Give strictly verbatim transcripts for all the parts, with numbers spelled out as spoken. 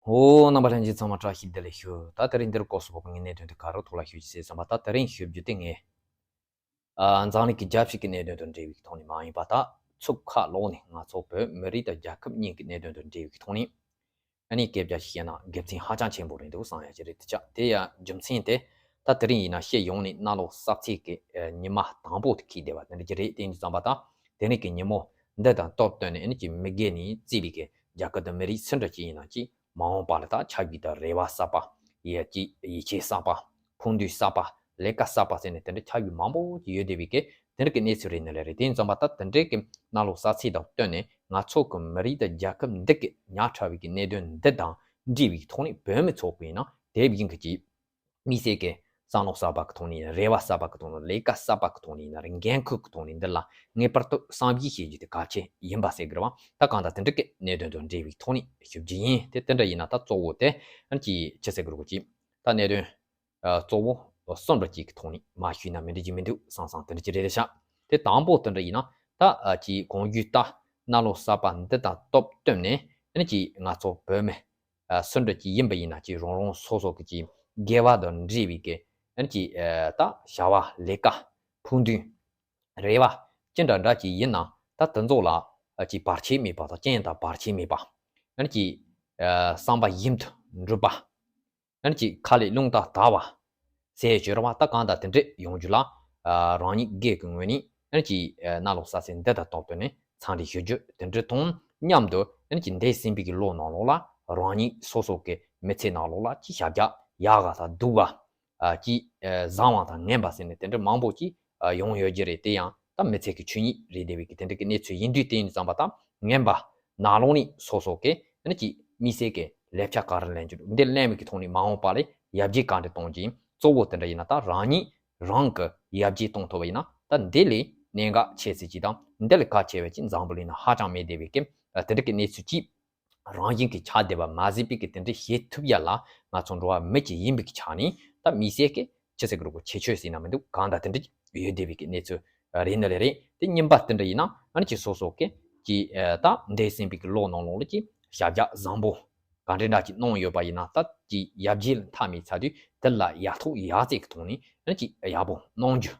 ཨོ། རྣམ་པ་ལྷན་རྒྱས་ཚང་མ་བཀྲ་ཤིས་བདེ་ལེགས་ཞུ། ད་དེ་རིང་འདིར་སྐོར་སོགས་པའི་གནད་དོན་དེ་ག་རུ་ཐོག་ལ་ཞུ་རྒྱུ་ཟེར་བསམ་པ། ད་དེ་རིང་ཞུ་རྒྱུ་དེ་ངས་ཨ་འཛམ་གླིང་གི་རྒྱལ་སྤྱི་གི་གནད་དོན་དང་འབྲེལ་བའི་ཐོག་ནས་མ་ཡིན་པ། ད་ཚུགས་ཁ་ལོག་ནས་ང་ཚོ་བོད་མི་རིགས་དང་རྒྱལ་ཁབ་གཉིས་ཀྱི་གནད་དོན་དང་འབྲེལ་བའི་ཐོག་ནས་ཨ་ནི་སྐད་ཆ་ཞིག་བཤད་ན་དགེ་མཚན་ཧ་ཅང་ཆེན་པོ་རེད་འདུག་བསམ་ཡ་ཅིག་རེད། དེ་ཆ་དེ་ཡང་རྒྱུ་མཚན་དེ་ད་དེ་རིང་ཡིན་ན་སྤྱི་ཡོངས་ནས་གནམ་ལོ་གསར་ཚེས་ཀྱི་ཨ་ཉི་མ་དང་པོ་དེ་འཁེལ་བསྡད་པ་དེ་འདྲ་ཅིག་རེད། དེ་ཡིན་དུས་ཙམ་པ་ད་དེ་རིང་གི་ཉིན་མོ་འདི་དང་སྟབས་བསྟུན་ནས་ཨ་ནི་ཅིག་མི་སྒེར་ནས་བརྩིས་པའི་གི་རྒྱལ་ཁབ་དང་མི་རིགས་སུ་འདྲ་ཅིག་ཡིན་ན་ཅིག་མ་འོངས་པ་ལ་ད་ཆ་བཞག་ད་རེ་བ་གསར་པ། ཡིད་ཆེས་ཡིད་ཆེས་གསར་པ། ཕུགས་འདུན་གསར་པ། ལས་ཀ་གསར་པ་ཟེར་ནས་དེ་འདྲ་ཆ་བཞག་མང་པོ་ཅིག་ཡོད་བསྡད་པའི་གི་དེ་འདྲ་གི་གནས་ཚུལ་རེད་ནི་ལས་རེད། དེ་ཡིན་ཙམ་པ་ད་དེ་འདྲའི་གི་གནམ་ལོ་གསར་ཚེས་དང་བསྟུན་ནས་ང་ཚོ་གི་མི་རིགས་དང་རྒྱལ་ཁབ་འདི་གི་ཉག་ཕྲ་བའི་གི་གནད་དོན་འདི་དང་འབྲེལ་བའི་ཐོག་ནས་བོད་མི་ཚོ་གི་ཡིན་ན་དེ་བཞིན་གི་ཅིག་དམིགས་བསལ་གྱི་བསམ་བློ་གསར་པ་གི་ཐོག་ནས་ཡིན་ན། རེ་བ་གསར་པ་གི་ཐོག་ནས། ལས་ཀ་གསར་པ་གི་ཐོག་ནས་ཡིན་ན་རེད། འགན་ཁུར་གི་ཐོག་ནས་འདི་ལ་ངེས་པར་དུ་བསམ་གཞིག་བྱེད་རྒྱུ་དེ་གལ་ཆེ་ཡིན་པ་ཟེར་གི་རེད་བ། ད་གང་ལྟར་དེ་འདྲ་གི་གནད་དོན་དང་འབྲེལ་བའི་ཐོག་ནས་ཞུ་རྒྱུ་ཡིན། དེ་དེ་འདྲ་ཡིན་ན་ད་གཙོ་བོ་དེ་ཨ་ནི་ཅིག་ཅི་ཟེར་གི་རེད་གོ་ཅིག་ད་གནད་དོན་ཨ་གཙོ་བོ་གསུམ་འདྲ་ཅིག་གི་ཐོག་ནས་མར་ཞུས་ན་མི་འགྲིག་གི་མི་འདུག་བསམ་བསམ་དེ་འདྲ་ཅིག་རེད་ཤག་དེ་དང་པོ་དེ་འདྲ་ཡིན་ན་ད་ཨ་ཅིག་གོང་ཞུས་ལྟར་གནམ་ལོ་གསར་པ་འདི་དང་སྟབས་བསྟུན་ནས་ཨ་ནི་ཅིག་ང་ཚོ་བོད་མི་ཨ་སུ་འདྲ་ཅིག་ཡིན་པ་ཡིན་ན་ཅིག་རང་རང་སོ་སོ་གི་ཅིག་དགེ་བ་དང་འབྲེལ་བའི་གི་ཨ་ནི་ཅིག་ཨ་ད་བྱ་བ་ལས་ཀ་ཕུགས་འདུན་རེ་བ་ཅི་འདྲ་འདྲ་ཅིག་ཡིན་ན་ད་དེ་ཚོ་ལ་ཨ་ཅིག་བར་ཆད་མེད་པ་དང་རྐྱེན་དང་བར་ཆད་མེད་པ། ཨ་ནི་ཅིག་ཨ་བསམ་པ་བཞིན་དུ་འགྲུབ་པ། ཨ་ནི་ཅིག་ཁ་ལས་རླུང་རྟ་དར་བ་ཟེར་བྱས་རེད་བ། ད་གང་ལྟར་དེ་འདྲ་ཡོང་རྒྱུ་ལ་ཨ་རང་ཉིད་སྒེར་གྱི་ངོས་ནས་ཨ་ནི་ཅིག་ཨ་གནམ་ལོ་གསར་ཚེས་འདི་དང་སྟབས་བསྟུན་ནས་འཚམས་འདྲི་ཞུ་རྒྱུ་དེ་འདྲ་དང་མཉམ་དུ་ཨ་ནི་ཅིག་འདས་ཟིན་པའི་གི་ལོ་ནང་ལོགས་ལ་རང་ཉིད་སོ་སོ་གི་མི་ཚེ་ནང་ལོགས་ལ་ཅིག་ཞབས་བཀྱག་ཡག་ག་དང་སྡུག་ག་ཨ་ཅིག་ཨ་བཟང་བ་དང་ངན་པ་ཟེར་ནས་དེ་འདྲ་མང་པོ་ཅིག་ཨ་ཡོང་ཡོད་ཀྱི་རེད། དེ་ཡང་ད་མི་ཚེ་གི་ཆོས་ཉིད་རེད་བསྡད་པའི་གི་དེ་འདྲ་གི་གནས་ཚུལ་ཡིན་དུས། དེ་ཡིན་ཙམ་པ་ད་ངན་པ་ནང་ལོགས་ནས་སོ་སོ་གི་ཨ་ནི་ཅིག་དམིགས་བསལ་གི་ལས་བྱ་ག་རེ་ལེན་རྒྱུ་འདི་ལེན་པའི་གི་ཐོག་ནས་མ་འོངས་པ་ལ་ཡར་རྒྱས་ག་འདྲ་གཏོང་རྒྱུ་ཡིན། གཙོ་བོ་དེ་འདྲ་ཡིན་ན་ད་རང་ཉིད་རང་གི་ཡར་རྒྱས་གཏོང་ཐུབ་པ་ཡིན་ན་ད་འདི་ལས་གནད་འགག་ཆེ་ཤོས་ཅིག་དང་འདི་ལས་གལ་ཆེ་བ་ཅིག་འཛམ་བུ་གླིང་ན་ཧ་ཅང་མེད་བསྡད་པའི་གི་ཨ་དེ་འདྲ་གི་གནས་ཚུལ་ཅིག་རང་བཞིན་གྱིས་ཆགས་བསྡད་པ་མ་ཟད་པའི་གི་དེ་འདྲ་བྱེད་ཐུབ་ཡ་ལ་ང་ཚོ་འགྲོ་བ་མི་གཅིག་ཡིན་པའི་གི་ཆ་ནས་ད་དམིགས་བསལ་གི་ཅི་ཟེར་གི་རེད་གོ། ཁྱད་ཆོས་ཟེར་ན་མི་འདུག་གང་ལྟར་དེ་འདྲ་ཡོད་བསྡད་པའི་གི་གནས་ཚུལ་རེད་ནི་ལས་རེད། དེ་གཉིས་པ་དེ་འདྲ་ཡིན་ན་ཨ་ནི་ཅིག་སོ་སོ་གི་ཅིག་ཨ་ད་འདས་ཟིན་པའི་གི་ལོ་ནང་ལོགས་ལ་ཅིག་ཞབས་བཀྱག་བཟང་པོ་ག་འདྲ་འདྲ་ཅིག་གནང་ཡོད་པ་ཡིན་ན་ད་ཅིག་ཡར་རྒྱས་ལ་མཐའ་མེད་ཚར་དུས་དེ་ལ་ཡག་ཐོག་ཡག་བརྩེགས་གི་ཐོག་ནས་ཨ་ནི་ཅིག་ཡག་པོ་གནང་རྒྱུ།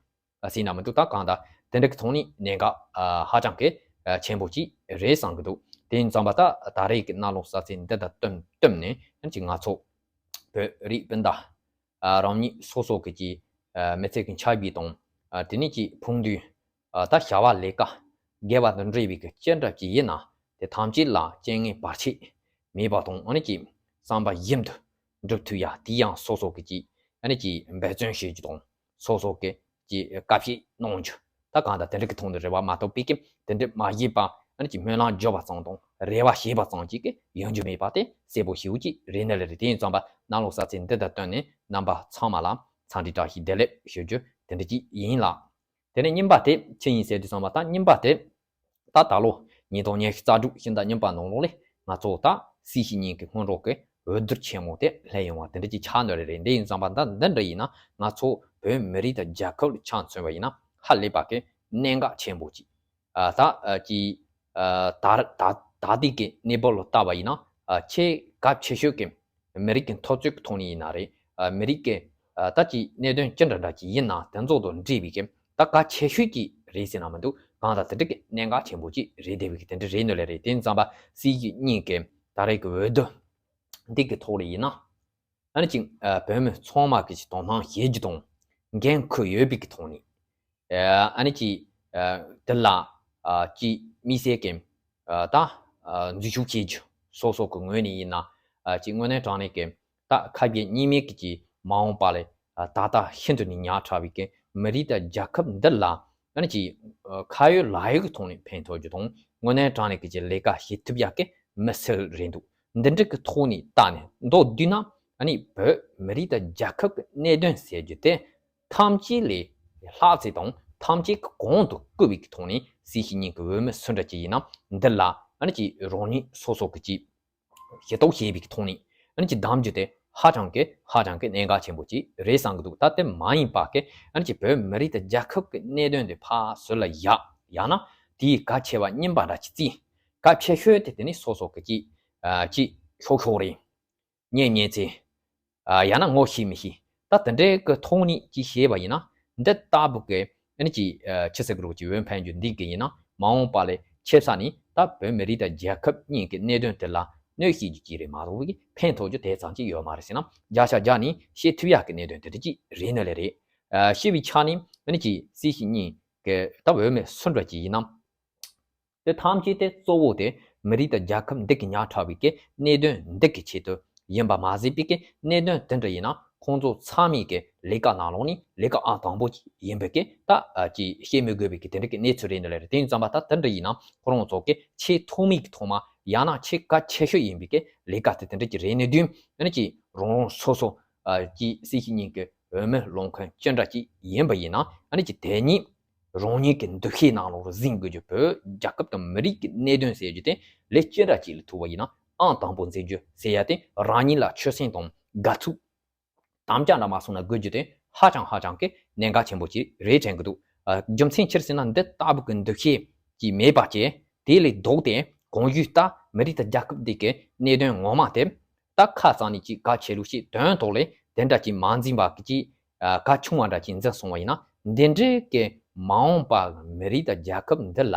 ཨ་ཟེར་ན་མི་འདུག་ད་གང་ལྟར་དེ་འདྲ་གི་ཐོག་ནས་གནད་འགག་ཨ་ཧ་ཅང་གི་ཨ་ཆེན་པོ་ཅིག་རེད་བསམ་གི་འདུག་དེ་ཡིན་ཙམ་པ་ད་ད་རེས་ཀྱི་གནམ་ལོ་གསར་ཚེས་འདི་དང་བསྟུན་བསྟུན་ནས་ཨ་ནི་ཅིག་ང་ཚོ་བོད་རིགས་སྤུན་ཟླ་ཨ་རང་ཉིད་སོ་སོ་གི་ཅིག་ཨ་མི་ཚེ་གི་འཆར་གཞི་དང་ཨ་དེ་ནས་ཅིག་ཕུགས་འདུན་ཨ་ད་བྱ་བ་ལས་ཀ་དགེ་བ་དང་འབྲེལ་བའི་གི་ཅི་འདྲ་ཅིག་ཡིན་ན་དེ་ཐམས་ཅད་ལ་རྐྱེན་ངན་བར་ཆད་མེད་པ་དང་ཨ་ནི་ཅིག་བསམ་པ་བཞིན་དུ་འགྲུབ་ཐུབ་ཡ། དེ་ཡང་སོ་སོ་གི་ཅིག་ཨ་ནི་ཅིག་འབད་བརྩོན་བྱེད་རྒྱུ་དང་སོ་སོ་གི་ཅིག་དཀའ་སྤྱད་གནང་རྒྱུ། ད་གང་ལྟར་དེ་འདྲ་གི་ཐོག་ནས་རེ་བ་མ་གཏོགས་པའི་གི་དེ་འདྲ་མ་བྱས་པ་ཨ་ནི་ཅིག་སྨོན་ལམ་བརྗོད་པ་ཙམ་དང་རེ་བ་བྱས་པ་ཙམ་ཅིག་གི་ཡོང་རྒྱུ་མེད་པ་དེ་གསལ་པོ་ཞེ་པོ་ཅིག་རེད་ནི་ལས་རེད། དེ་ཡིན་ཙམ་པ་གནམ་ལོ་གསར་ཚེས་འདི་དང་བསྟུན་ནས་རྣམ་པ་ཚང་མ་ལ་འཚམས་འདྲི་བཀྲ་ཤིས་བདེ་ལེགས་ཞུ་རྒྱུ་དེ་འདྲ་ཅིག་ཡིན་ལགས། དེ་ནས་གཉིས་པ་དེ་ཅི་ཡིན་ཟེར་དུས་ཙམ་པ་ད་གཉིས་པ་དེ་ད་ད་ལོ་ཉིས་སྟོང་ཉི་ཤུ་རྩ་དྲུག་ཕྱི་ཟླ་གཉིས་པ་ནང་ལོགས་ལ་ང་ཚོ་ད་སྲིད་ཞི་གཉིས་ཀྱི་སྔོན་འགྲོ་གི་འོས་བསྡུ་ཆེན་མོ་དེ་སླེབས་ཡོང་བ་དེ་འདྲ་ཅིག་ཆགས་ནི་རེད། རེད་འདི་ཡིན་ཙམ་པ་ད་འདི་འདྲ་ཡིན་ན་ང་ཚོ་བོད་མི་རིགས་དང་རྒྱལ་ཁབ་ལ་ཆ་མཚོན་པ་ཡིན་ན་ཧ་ལས་པ་གི་གནད་འགག་ཆེན་པོ་ཅིག་ཨ་ད་ཨ་ཅིག་ཨ་ད་ད་ད་ལྟའི་གི་གནས་བབ་ལ་བལྟས་པ་ཡིན་ན་ཨ་ཆེས་གལ་ཆེ་ཤོས་ཀྱི་མི་རིགས་ཀྱི་འཐབ་རྩོད་ཀྱི་ཐོག་ནས་ཡིན་ན་རེད། ཨ་མི་རིགས་ཀྱི་ཨ་ད་ཅིག་གནད་དོན་ཅི་འདྲ་འདྲ་ཅིག་ཡིན་ན་དེ་ཚོ་དང་འབྲེལ་བའི་གི་ད་གལ་ཆེ་ཤོས་ཅིག་རེད་ཟེར་ན་མི་འདུག་གང་ལྟར་དེ་འདྲ་གི་གནད་འགག་ཆེན་པོ་ཅིག་རེད་བསྡད་པའི་གི་དེ་འདྲ་རེད་ནོ་ལེ་རེད། དེ་ཡིན་ཙམ་པ་སྲིད་ཞི་གཉིས་ཀྱི་ད་རེས་ཀྱི་འོས་བསྡུ་འདི་གི་ཐོག་ལ་ཡིན་ན་ཨ་ནི་ཅིག་ཨ་བོད་མི་ཚང་མ་གི་ཅིག་དོ་སྣང་བྱེད་རྒྱུ་དང་འགན་འཁུར་ཡོད་པའི་གི་ཐོག་ནས་ཨ་ནི་ཅིག་ཨ་དེ་ལ་ཨ་ཅིག་དམིགས་བསལ་གྱི་ཨ་ད་ཨ་འཛུལ་ཞུགས་བྱེད་རྒྱུ་སོ་སོ་གི་ངོས་ནས་ཡིན་ན་ཨ་ཅིག་དངོས་གནས་དྲང་གནས་ཀྱི་ད་ཁ་གྱེས་གཉིས་མེད་ཀྱི་ཅིག་མ་འོངས་པ་ལ་ཨ་ད་ལྟ་ཤིན་ཏུ་ནས་ཉག་ཕྲ་བའི་གི་མི་རིགས་དང་རྒྱལ་ཁབ་འདི་ལ་ཨ་ནི་ཅིག་ཨ་ཁ་ཡོད་ལག་ཡོད་ཀྱི་ཐོག་ནས་ཕན་ཐོགས་རྒྱུ་དང་དངོས་གནས་དྲང་གནས་ཀྱི་ཅིག་ལས་ཀ་བྱེད་ཐུབ་ཡག་གི་མི་སེར་རེད་འདུག་འདི་འདྲ་གི་ཐོག་ནས་བལྟས་ནས་མདོར་བསྡུས་ན་ཨ་ནི་བོད་མི་རིགས་དང་རྒྱལ་ཁབ་ཀྱི་གནད་དོན་ཟེར་རྒྱུ་དེ་ཐམས་ཅད་ལས་ལྷག་ཚེ་དང་ཐམས་ཅད་ཀྱི་གོང་དུ་བཀུར་བའི་གི་ཐོག་ནས་སྲིད་ཞི་གཉིས་ཀྱི་འོས་མི་སུ་འདྲ་ཅིག་ཡིན་ན་འདི་ལ་ཨ་ནི་ཅིག་རང་ཉིད་སོ་སོ་གི་ཅིག་ཤེས་རྟོགས་བྱས་པའི་གི་ཐོག་ནས་ཨ་ནི་ཅིག་གདམ་རྒྱུ་དེ་ཧ་ཅང་གི་ཧ་ཅང་གི་གནད་འགག་ཆེན་པོ་ཅིག་རེད་བསམ་གི་འདུག་ད་དེ་མ་ཡིན་པ་གི་ཨ་ནི་ཅིག་བོད་མི་རིགས་དང་རྒྱལ་ཁབ་ཀྱི་གནད་དོན་དེ་ཕར་ཟུར་ལ་བཞག་ཡང་ན་དེའི་གལ་ཆེ་བ་གཉིས་པ་འདྲ་ཅིག་བརྩིས། གལ་ཆེ་ཤོས་དེ་དེ་ནི་སོ་སོ་གི་ཅིག་ཨ་ཅིག་ཤོག་ཤོག་རེད། ཉན་ཉན་ཚེ། ཡང་ན་ངོ་ཤེས་མི་ཤེས། ད་དེ་འདྲའི་གི་ཐོག་ནས་ཅིག་བཤད་པ་ཡིན་ན། འདི་ལྟ་བུ་གི་ཨ་ནི་ཅིག་ཆི་ཟེར་གི་རེད། ཅིག་འོས་འཕེན་རྒྱུ་འདི་གི་ཡིན་ན། མ་འོངས་པ་ལ་ཆེ་ས་ནས་ད་བོད་མི་རིགས་དང་རྒྱལ་ཁབ་གཉིས་ཀྱི་གནད་དོན་དེ་ལ་གནོད་བྱེད་རྒྱུ་ཅིག་རེད་མ་གཏོགས། ཕན་ཐོགས་རྒྱུ་དེ་ཙམ་ཅིག་ཡོད་མ་རེད་ཟེར་ན། བརྒྱ་ཆ་བརྒྱ་ནས་བཤད་ཐུབ་ཡག་གི་གནད་དོན་དེ་འདྲ་ཅིག་རེད་ནི་ལས་རེད། ཨ་བཤད་པའི་ཆ་ནས་ཨ་ནི་ཅིག་སྲིད་སྤྱི་གཉིས་ཀྱི་ད་འོས་མི་སུ་འདྲ་ཅིག་ཡིན་ནམ། དེ་ཐམས་ཅད་དེ་གཙོ་བོ་དེ་མི་རིགས་དང་རྒྱལ་ཁབ་འདི་གི་ཉག་ཕྲ་བའི་གི་གནད་དོན་འདི་གི་ཆེད་དུ་ཡིན་པ་མ་ཟད་པའི་གི་གནད་དོན་དེ་འདྲ་ཡིན་ན། ཁོང་ཚོ་ཚང་མའི་གི་ལས་ཀ་ནང་ལོགས་ནས་ལས་ཀ་ཨང་དང་པོ་ཅིག་ཡིན་པའི་གི་ད་ཅིག་བཤད་མི་དགོས་པའི་གི་དེ་འདྲ་གི་གནས་ཚུལ་རེད་ནི་ལས་རེད། དེ་ཡིན་ཙམ་པ་ད་དེ་འདྲ་ཡིན་ན། ཁོ་རང་ཚོ་གི་ཆེས་ཐོག་མའི་གི་ཐོག་མ། ཡང་ན་ཆེས་གལ་ཆེ་ཤོས་ཡིན་པའི་གི་ལས་ཀ་དེ་དེ་འདྲ་ཅིག་རེད་ནི་དུས། ཨ་ནི་ཅིག་རང་རང་སོ་སོ་ཅིག་སྲིད་སྤྱི་གཉིས་ཀྱི་འོས་མི་ལོངས་མཁན་ཅི་འདྲ་ཅིག་ཡིན་པ་ཡིན་ན། ཨ་ནི་ཅིག་དེ་ཉིད་རང་ཉིད་ཀྱི་འདུ་ཤེས་ནང་ལོགས་རུ་འཛིན་དགོས་རྒྱུ། བོད་རྒྱལ་ཁབ་དང་མི་རིགས་ཀྱི་གནད་དོན་ཟེར་རྒྱུ་དེ་ལས་ཅི་འདྲ་ཅིག་ལ་ཐུག་པ་ཡིན་ན། ཨང་དང་པོ་འཛིན་རྒྱུ་ཟེར་ཡ་དེ་རང་ཉིད་ལ་ཆོད་སེམས་དང་དགའ་ཚོར་དམ་བཅའ་འདྲ་མ་སོང་ན་དགོས་རྒྱུ་དེ་ཧ་ཅང་ཧ་ཅང་གི་གནད་འགག་ཆེན་པོ་ཅིག་རེད་དྲན་གི་འདུག་ཨ་རྒྱུ་མཚན་ཅི་རེད་ཟེར་ན། འདི་ལྟ་བུ་གི་འདུ་ཤེས་ཀྱི་མེད་པ་བྱས། དེ་ལས་ལྡོག་སྟེ་གོང་ཞུས་ལྟར་མི་རིགས་དང་རྒྱལ་ཁབ་འདི་གི་གནད་དོན་ངོ་མ་དེ། ད་ཁ་རྩང་ནས་ཅིག་གལ་ཆེ་ལུགས་ཤིག་དོན་ཐོག་ལས་དེ་འདྲ་ཅིག་མ་འཛིན་པ་གི་ཅིག་ཨ་གལ་ཆུང་བ་འདྲ་ཅིག་འཛིན་སོང་བ་ཡིན་ན། འདི་འདྲའི་གི་མ་འོངས་པ་མི་རིགས་དང་རྒྱལ་ཁབ་འདི་ལ་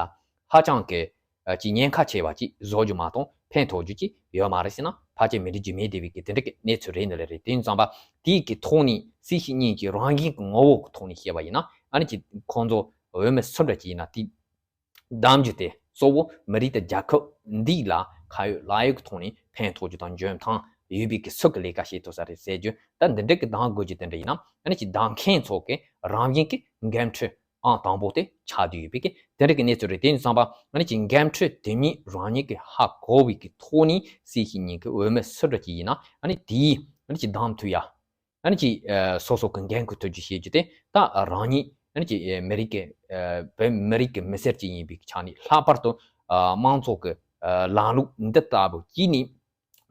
ཧ་ཅང་གི་ཨ་ཅིག་ཉེན་ཁ་ཆེ་བ་ཅིག་བཟོ་རྒྱུ་མ་གཏོགས་ཕན་ཐོགས་རྒྱུ་ཅིག་ཡོད་མ་རེད་ཟེར་ན། ཕལ་ཆེར་མི་འགྲིག་རྒྱུ་མེད་བསྡད་པའི་གི་དེ་འདྲ་གི་གནས་ཚུལ་རེད་ནི་ལས་རེད། དེ་ཡིན་ཙམ་པ་དེའི་གི་ཐོག་ནས་སྲིད་སྤྱི་གཉིས་ཀྱི་རང་བཞིན་གྱི་ངོ་བོ་གི་ཐོག་ནས་བཤད་པ་ཡིན་ན། ཨ་ནི་ཅིག་ཁོང་ཚོ་འོས་མི་སུ་འདྲ་ཅིག་ཡིན་ན། དེ་གདམ་རྒྱུ་དེ་གཙོ་བོ་མི་རིགས་དང་རྒྱལ་ཁབ་འདི་ལ་ཁ་ཡོད་ལག་ཡོད་ཀྱི་ཐོག་ནས་ཕན་ཐོགས་རྒྱུ་དང་འཇོན་ཐང་ཡོད་པའི་གི་སུ་གི་ལས་ཀ་བྱེད་ཐུབ་ས་རེད་ཟེར་རྒྱུ། ད་འདི་འདྲ་གི་གདམ་དགོས་རྒྱུ་དེ་འདྲ་ཡིན་ན། ཨ་ནི་ཅིག་གདམ་མཁན་ཚོ་གི་རང་བཞིན་གི་འགན་འཁྲི་ཨང་དང་པོ་དེ་ཆགས་བསྡད་ཡོད་པའི་གི་དེ་འདྲ་གི་གནས་ཚུལ་རེད། དེ་ཡིན་ཙམ་པ་ཨ་ནི་ཅིག་འགན་འཁྲི་དེ་ཉིད་རང་ཉིད་ཀྱིས་ཧ་གོ་བའི་གི་ཐོག་ནས་སྲིད་སྤྱི་གཉིས་ཀྱི་འོས་མི་སུ་འདྲ་ཅིག་ཡིན་ན། ཨ་ནི་དེའི་ཨ་ནི་ཅིག་གདམ་ཐུབ་ཡ། ཨ་ནི་ཅིག་ཨ་སོ་སོ་གི་འགན་ཁུར་ཐུབ་རྒྱུ་བྱེད་རྒྱུ་དེ། ད་རང་ཉིད་ཨ་ནི་ཅིག་ཨ་མི་རིགས་ཀྱི་ཨ་བོད་མི་རིགས་ཀྱི་མི་སེར་ཅིག་ཡིན་པའི་ཆ་ནས། ལྷག་པར་དུ་ཨ་དམངས་གཙོ་གི་ཨ་ལམ་ལུགས་འདི་ལྟ་བུ་བྱས་ནས་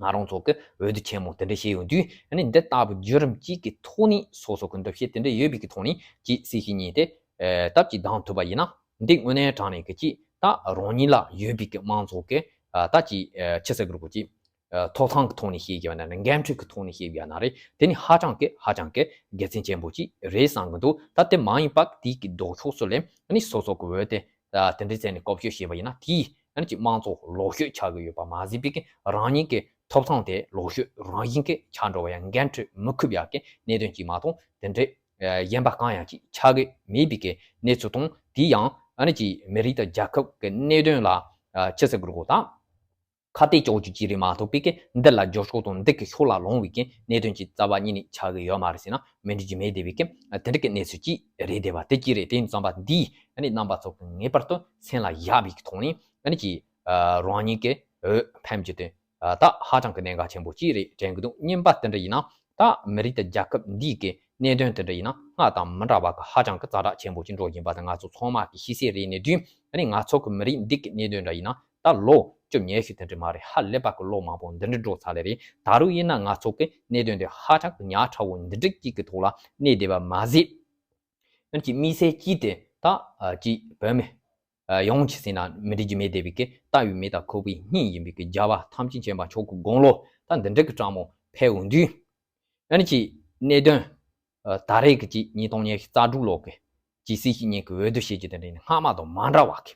ང་རང་ཚོ་གི་འོས་བསྡུ་ཆེན་མོ་དེ་འདྲ་བྱས་ཡོང་དུས། ཨ་ནི་འདི་ལྟ་བུ་བརྒྱུད་རིམ་གཅིག་གི་ཐོག་ནས་སོ་སོ་གི་འདུ་ཤེས་དེ་འདྲ་ཡོད་པའི་གི་ཐོག་ནས་ཅིག་སྲིད་སྤྱི་གཉིས་དེ་ཨ་སྟབས་ཅིག་གདམ་ཐུབ་པ་ཡིན་ན། འདི་དངོས་གནས་དྲང་གནས་གི་ཅིག་ད་རང་ཉིད་ལ་ཡོད་པའི་གི་དམངས་གཙོ་གི་ཨ་ད་ཅིག་ཨ་ཆི་ཟེར་དགོས་རེད། ཅིག་ཨ་ཐོབ་ཐང་གི་ཐོག་ནས་བཤད་ཀྱི་ཡོད་ན་རེད། འགན་འཁྲི་གི་ཐོག་ནས་བཤད་ཀྱི་ཡོད་ན་རེད། དེ་ནི་ཧ་ཅང་གི་ཧ་ཅང་གི་དགེ་མཚན་ཆེན་པོ་ཅིག་རེད་བསམ་གི་འདུག་ད་དེ་མ་ཡིན་པ་དེའི་གི་ལྡོག་ཕྱོགས་སུ་ལས་ཨ་ནི་སོ་སོ་གི་འོས་དེ་ད་དེ་འདྲའི་བཙལ་ནས་བཀོལ་སྤྱོད་བྱས་པ་ཡིན་ན། དེས་ཨ་ནི་ཅིག་དམངས་གཙོ་ལོག་ཤོས་ཆགས་ཀྱི་ཡོད་པ་མ་ཟད་པའི་གི་རང་ཉིད་ཀྱི་ཐོབ་ཐང་དེ་ལོག་ཤོས་རང་བཞིན་གྱི་ཆགས་འགྲོ་བ་ཡང་། འགན་འཁྲི་མི་ཁུར་ཡག་གི་གནད་དོན་ཅིག་མ་གཏོགས་དེ་འདྲའི་ཨ་གཞན་པ་གང་ཡང་ཅིག་ཆགས་ཀྱི་མེད་པའི་གི་གནས་ཚུལ་དང་། དེ་ཡང་ཨ་ནི་ཅིག་མི་རིགས་དང་རྒྱལ་ཁབ་ཀྱི་གནད་དོན་ལ་ཨ་ཆི་ཟེར་དགོས་རེད། ད་ཁ་གཏད་གཅོག་རྒྱུ་ཅིག་རེད་མ་གཏོགས་པའི་གི་འདི་ལ་རྒྱབ་སྐྱོར་དང་འདི་གི་ཕྱོགས་ལ་ལངས་པའི་གི་གནད་དོན་ཅིག་རྩ་བ་ཉིད་ནས་ཆགས་ཀྱི་ཡོད་མ་རེད་ཟེར་ན་མི་འགྲིག་རྒྱུ་མེད་བསྡད་པའི་གི་དེ་འདྲ་གི་གནས་ཚུལ་ཅིག་རེད་བསྡད་པ་དེ་ཅིག་རེད། དེ་ཡིན་ཙམ་པ་འདི་ཨ་ནི་རྣམ་པ་ཚོ་གི་ངེས་པར་དུ་སེམས་ལ་བཞག་པའི་གི་ཐོག་ནས། ཨ་ནི་ཅིག་ཨ་རང་ཉིད་ཀྱི་འོས་འཕེན་རྒྱུ་དེ་ཨ་ད་ཧ་ཅང་གི་གནད་འགག་ཆེན་པོ་ཅིག་རེད་དྲན་གི་འདུག་གཉིས་པ་དེ་འདྲ་ཡིན་ན། ད་མི་རིགས་དང་རྒྱལ་ཁབ་འདིའི་གི་གནད་དོན་དེ་འདྲ་ཡིན་ན། སྔར་དང་མི་འདྲ་བ་གི་ཧ་ཅང་གི་ཛ་དྲག་ཆེན་པོ་ཅིག་འགྲོ་བཞིན་པ་དེ་ང་ཚོ་ཚང་མ་གི་ཤེས་གསལ་རེད་ནས་བརྒྱུད། ཨ་ནི་ང་ཚོ་གི་མི་རིགས་འདི་གི་གནད་དོན་འདྲ་ཡིན་ན། ད་ལོ་བཅུ་ཉི་ཤུ་དེ་འདྲ་མ་རེད། ཧ་ལས་པ་གི་ལོ་མང་པོ་འདི་འདྲ་འགྲོ་ཚར་ལེ་རེད། ད་རུང་ཡིན་ན་ང་ཚོ་གི་གནད་དོན་དེ་ཧ་ཅང་གི་ཉག་ཕྲ་བོ་འདི་འདྲ་ཅིག་གི་ཐོག་ལ་གནས་བསྡད་པ་མ་ཟད། ཨ་ནི་ཅིག་དམིགས་བསལ་གྱིས་དེ་ད་ཨ་ཅིག་བོད་མི་ཨ་ཡོངས་ཀྱི་ཟེར་ན་མི་འགྲིག་རྒྱུ་མེད་བསྡད་པའི་གི་ལྟ་བའི་མི་དང་ཁོག་པའི་སྙིང་ཡིན་པའི་གི་རྒྱལ་བ་ཐམས་ཅད་མཁྱེན་པ་མཆོག་གི་དགུང་ལོ་ད་འདི་འདྲ་གི་གྲངས་མང་ཕེབས་འོང་དུས། ཨ་ནི་ཅིག་གནད་དོན་ཨ་ད་རེས་ཀྱི་ཅིག་ཉིས་སྟོང་ཉི་ཤུ་རྩ་དྲུག་ལོ་གི་ཅིག་སྲིད་སྤྱི་གཉིས་ཀྱི་འོས་བསྡུ་བྱེད་རྒྱུ་དེ་འདྲ་ཡིན་ན། སྔ་མ་དང་མ་འདྲ་བ་གི་